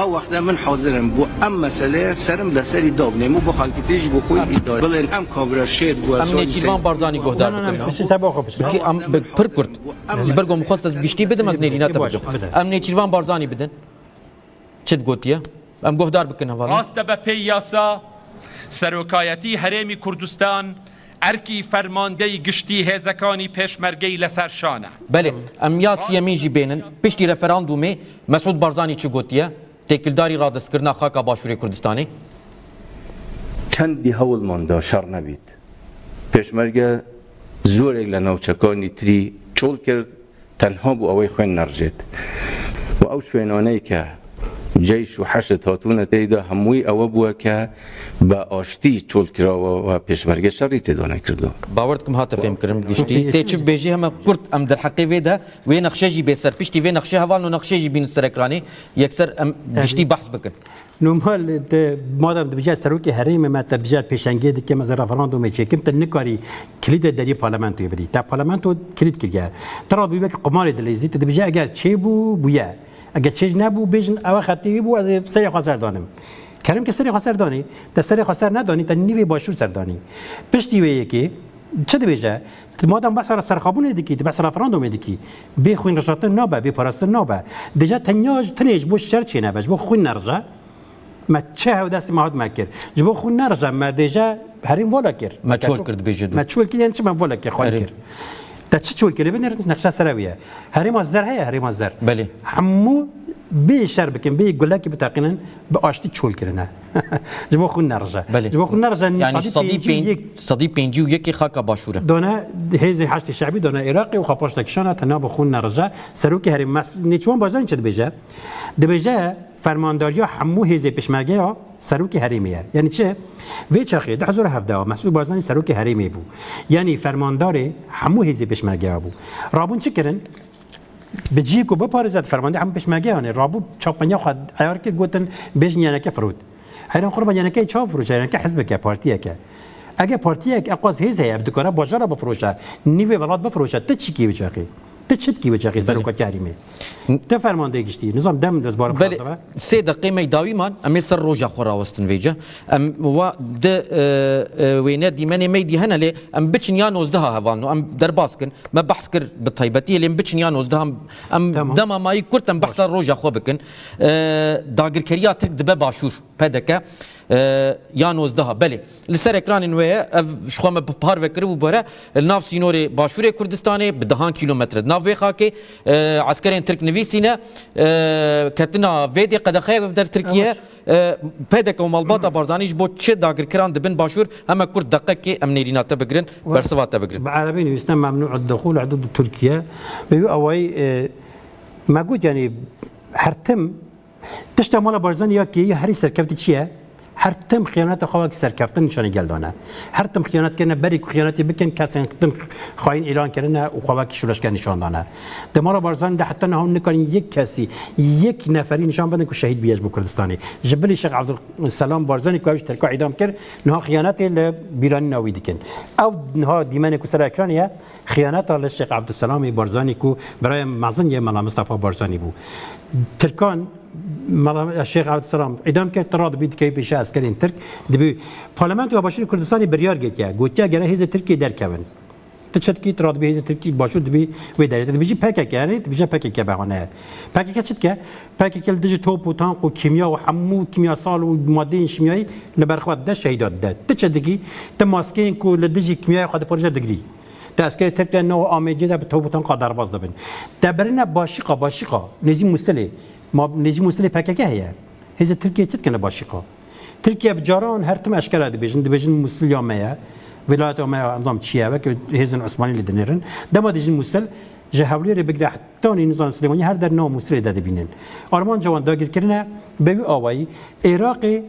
Ew wexta min hazir im bo em meseleye serim li serî dabnêm û bo xelkî tê jî bo xwe îdare. Bilên em kabire şêt bû. Em Nêçîrvan Barzanî guhdar bikin. Piştî te bo xwe piştî. Ki em bi pir kurt. Ji ber ku min xwest ez bi giştî bidim, ez nêrîna te bidim. Em Nêçîrvan Barzanî bidin. Çi digotiye? Em guhdar bikin hevalên. Rast e, be pey yasa, Serokayetî Herêmî Kurdistan erkî fermandeyî giştî hêzekanî pêşmergeyî li ser şan e. Belê, em ya siyemîn jî bênin. Piştî referandumê Mesûd Barzanî çi gotiye? Têkildarî radestkirina xaka Başûrê Kurdistanê. Çendî hewlman da şer nebît. Pêşmerge zorek li navçekanî tirî çol kir, tenha bû ew ê xwên nerijêt. Û ew şwênaneyê ke ceyş û heşd hatûne tê de, hemûyî ewe bûye ke bi aştî çol kirawe û pêşmerge şerî tê de nekirdo. Bawer dikim hate fêmkirin giştî. Tê çi bibêjî heme kurt em derheqê vê de, wê nexşe jî bê ser. Piştî vê nexşe hevalno nexşe jî bînin ser ekranê. Yekser em giştî behs bikin. Normal, te, madem dibêje serokê herêmê me, te dibêje pêşengê dikim, ez referandumê çêkim, te nikarî kilîdê deriyê parlamentoyê bidî. Te parlamento kilîd kiriye. Te rabû wekî qumarê dileyzî, te dibêje eger çêbû, bûye. Eger çêj nebû, bêjin ewe xetê wî bû, ez ê serê xwe ser danim. Kerem ke serê xwe ser danî, te serê xwe ser nedanî, te nîvê başûr ser danî. Piştî wê yekê, çi dibêje? Tu madem behsa serxabûnê dikî, tu behsa referandumê dikî, bê xwîn rijatin nabe, bê parastin nabe. Dêje tenya ji tinê ji bo şer çênebe, ji bo xwîn nerije. Me çi hewdestî me hat me kir. Ji bo xwîn nerije, me dêje herêm vala kir. Me çol kir, dibêje dû. Me çol kir, yani çi me vala kir, xwîn kir. Te çi çol kir? Binêr nexşe sere wî ye. Herêma zer heye, herêma zer. Belê. Hemû bê şer bikin, bê gulekî biteqînin, bi aştî çol kirine. Ji bo xwîn nerije. Belê. Ji bo xwîn nerije, yani sedî pêncî û yek, sedî pêncî û yekê xaka Başûr e. Done hêzê Heşdê Şebî, done Iraqê û xwe paş de kişana, te na bi xwîn nerije. Serokê herêm Mes-, Nêçîrvan Barzanî çi dibêje? Dibêje, fermandariya hemû hêzê pêşmergeya serokê herêmê ye. Yani çi? Vê çaxê du hezar û hevdeh Mesûd Barzanî serokê herêmê bû. Yani fermandarê hemû hêzê pêşmergeya bû. Rabûn çi kirin? Bi cihê ku biparêze, di fermandê hemû pêşmergeyan e. Rabû çapenya xwe eyar kir, gotin, bêjin yeneke firot. Heyran xwe ba yenekeyê çawa firoşe? Yeneke hizbek e, partiyek e. Eger partiyek eqas hêz heye, bi dikare bajara bifiroşe, nîvê welat bifiroşe, ti çi kî wê çaxê? Ti çi dikî wê çaxê serokatî herêmê? Ti fermandeyê giştî, nizam dem dest bar. Belê, sê deqê me dawî man, em ê ser roja xwe rawestin vêce. Em wa di, e, e, wêne dîmenê me dî hene lê em biçin ya nozdeha hevalno, em derbas kin. Me behs kir bi taybetî, lê em biçin ya nozdeha, em dema mayî kurt em behsa roja xwe bikin. E, dagirkeriya Tirk dibe Başûr, P D K, e, ya nozdeha. Belê, li ser ekranên wê ye, ev ji xwe me bi parve kiribû, bore, li nav sînorê Başûrê Kurdistanê, bi dehan kîlometre di nav vê xakê, e, eskerên Tirk nivîsîne, e, ketina vê dê qedexeyek bi der Tirkiye. E, P D K û malbata Barzanî ji bo çi dagirkiran dibin Başûr? Heme kurt deqekê em nêrîna te bigirin, bersiva te bigirin. Bi erebî nivîsine memnû dixul hudûd Tirkiye. Bi wî awayî, e, me got, yanî her tim Tişta mala Barzanî ya kêyî herî serkevtî çi ye? Her tim xiyaneta xwe wekî serkeftin nîşanî gel dane. Her tim xiyanet kirine, berî ku xiyanetê bikin, kesên tim xayîn îlan kirine û xwe wekî şûleşger nîşan dane. Di mala Barzanî de heta niha hûn nikarin yek kesî, yek neferî nîşan bidin ku şehîd bûye ji bo Kurdistanê. Ji bilî Şêx Evdulselam Barzanî ku ew ji Tirka îdam kir, niha xiyanetê li bîranîna wî dikin. Ew niha dîmenê ku ser ekranê ye, xiyaneta li Şêx Evdulselamê Barzanî ku birayê mezin yê Mela Mistefa Barzanî bû. Tirkan Mela Şêx Evdulselam îdam kir, tu radibî dikevî pêşiya eskerên Tirk, dibî Parlamentoya Başûrê Kurdistanê biryar girtiye, gotiye gere hêzê Tirkiyê derkevin. Tu çi dikî, tu radibî hêzê Tirkî Başûr dibî wê derê. Tu dibêjî P K K, erê, tu dibêje P K K behane ye. P K K çi dike? P K K li dijî top û tank û kîmya û hemû kîmyasal û madeyên şîmyayî li ber xwe dide, şehîda dide. Tu çi dikî? Tu maskeyên ku li dijî kîmyayê xwe diparêze digirî. Di eskerê Tirk de nav amêcê de bi top û tanka derbas dibin. Te birine Başîqa, Başîqa, nêzî Mûsilê. Ma nêzî Mûsilê P K K heye. Hêzê Tirkiyê çi dikin li Başîqa? Tirkiye bi caran her tim eşkere dibêjin, dibêjin Mûsil ya me ye. Vilayeta me ya nizam çi ye, weke hêzên Osmanî lê dinêrin. Dema dibêjin Mûsil, ji Hewlêrê bigire hetanî nizam Silêmaniyê her der nav Mûsilê de dibînin. Armanca wan dagirkirine bi wî awayî Iraqê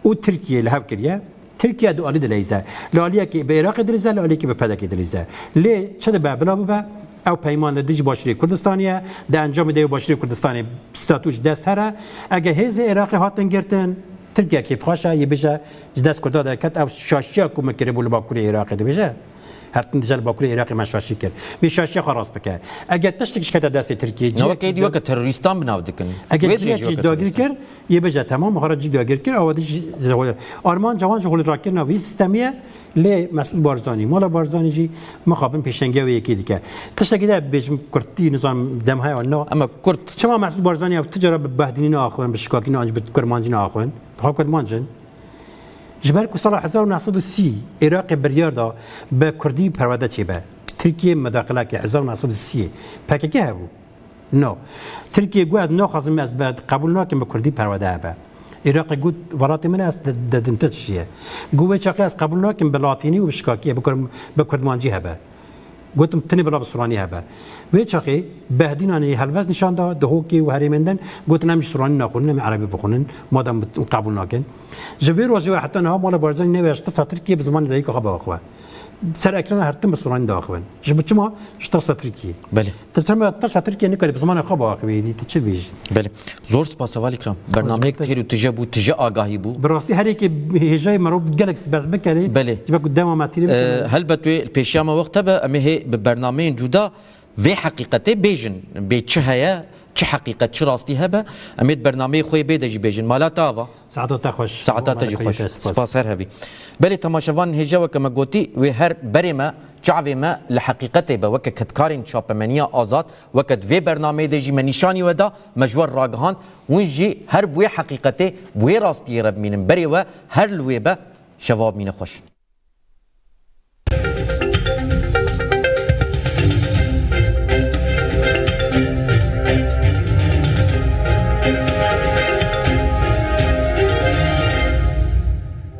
û Tirkiyê li hev kiriye. Tirkiye du alî dileyze. Li aliyekî bi Iraqê dileyze, li aliyekî bi P D K dileyze. Lê çi dibe, bila bibe, ew peyman li dijî Başûrê Kurdistanê ye. Di encamê de yê Başûrê Kurdistanê statû ji dest here. Eger hêzê Iraqê hatin girtin, Tirkiye kêfxweş e, yê bêje ji dest Kurda derket, ew şaşiya ku min kiribû li Bakurê Iraqê dibêje. Her tim dije li Bakurê Iraqê me şaşî kir. Vê şaşiya xwe rast bike. Eger tiştek ji kete destê Tirkiyê, Ne cihek weke êdî weke terorîstan bi nav dikin. Eger Wê dirê cihekî jî weke dagir terorîstan. kir, yê bêje temam, xwe re cî dagir kir, awa dî jî zehwe. Armanca wan ji holêrakirina vî sîstemî ye, lê Mesûd Barzanî, mala Barzanî jî mixabin pêşengiya wê yekê dike. Tiştekî de bêjim kurtî, nizam dem heye wan na. Ama kurt. Çima Mesûd Barzanî ew ti cara bi behdînî neaxivin, bi şikakî neaxivin, bi kurmancî neaxivin? Xwe kurmanc in. Ji ber ku sala hezar û neh sed û sî Iraqê biryar da bi kurdî perwerde çêbe. Tirkiye medaqileke hezar û neh sed û sî P K K hebû. No. Tirkiye got, ez naxwazim, ez be, qebûl nakim bi kurdî perwerde hebe. Iraqê got, welatê min e, ez de, de din te çi ye. Got, wê çaxê ez qebûl nakim bi latînî û bi şikakiyê, bi kurm-, bi kurdmancî hebe. Gotim, tinê bila bi sûranî hebe. Wê çaxê behdînanê helwest nîşan da, di hokê û herêmên din, gotin, em jî sûranî naxwînin, em ê erebî bixwînin, madem qebûl nakin. Ji vê rojê ve heta niha mala Barzanî newêşt tirsa Tirkiyê bi zimanê dayika xwe biaxive. Ser ekrana her tim bi sûranî diaxivin. Ji bo çima? Ji tirsa Tirkiyê. Belê. Tirsa me tirsa Tirkiyê nikare bi zimanê xwe biaxivê, êdî tu çi dibêjî? Belê. Zor spas hevalî kiram. Bernameyek têr û tije bû, tije agahî bû. Bi rastî her yekê hêjayê merov gelek spas bikerê. Belê. Ji ber ku dema me tînim Ee, helbet wê pêşiya me wext hebe, em ê hê bi bernameyên cuda vê heqîqetê bêjin. Bê çi heye, çi heqîqet, çi rastî hebe, em ê di bernameyê xwe yê bê de jî bêjin. Mala te ava. Saeta te xweş. Saeta te jî xweş. Spas. Spas her hebî. Belê temaşevanên hêja, weke me gotî, wê her berê me, çavê me li heqîqetê be, weke kedkarên çapemeniya azad, weke di vê bernameyê de jî me nîşanî we da, me ji we ragihand, hûn jî her bi wê heqîqetê, bi wê rastiyê re bimînin. Berê we her li wê be, şeva bimîne xweş.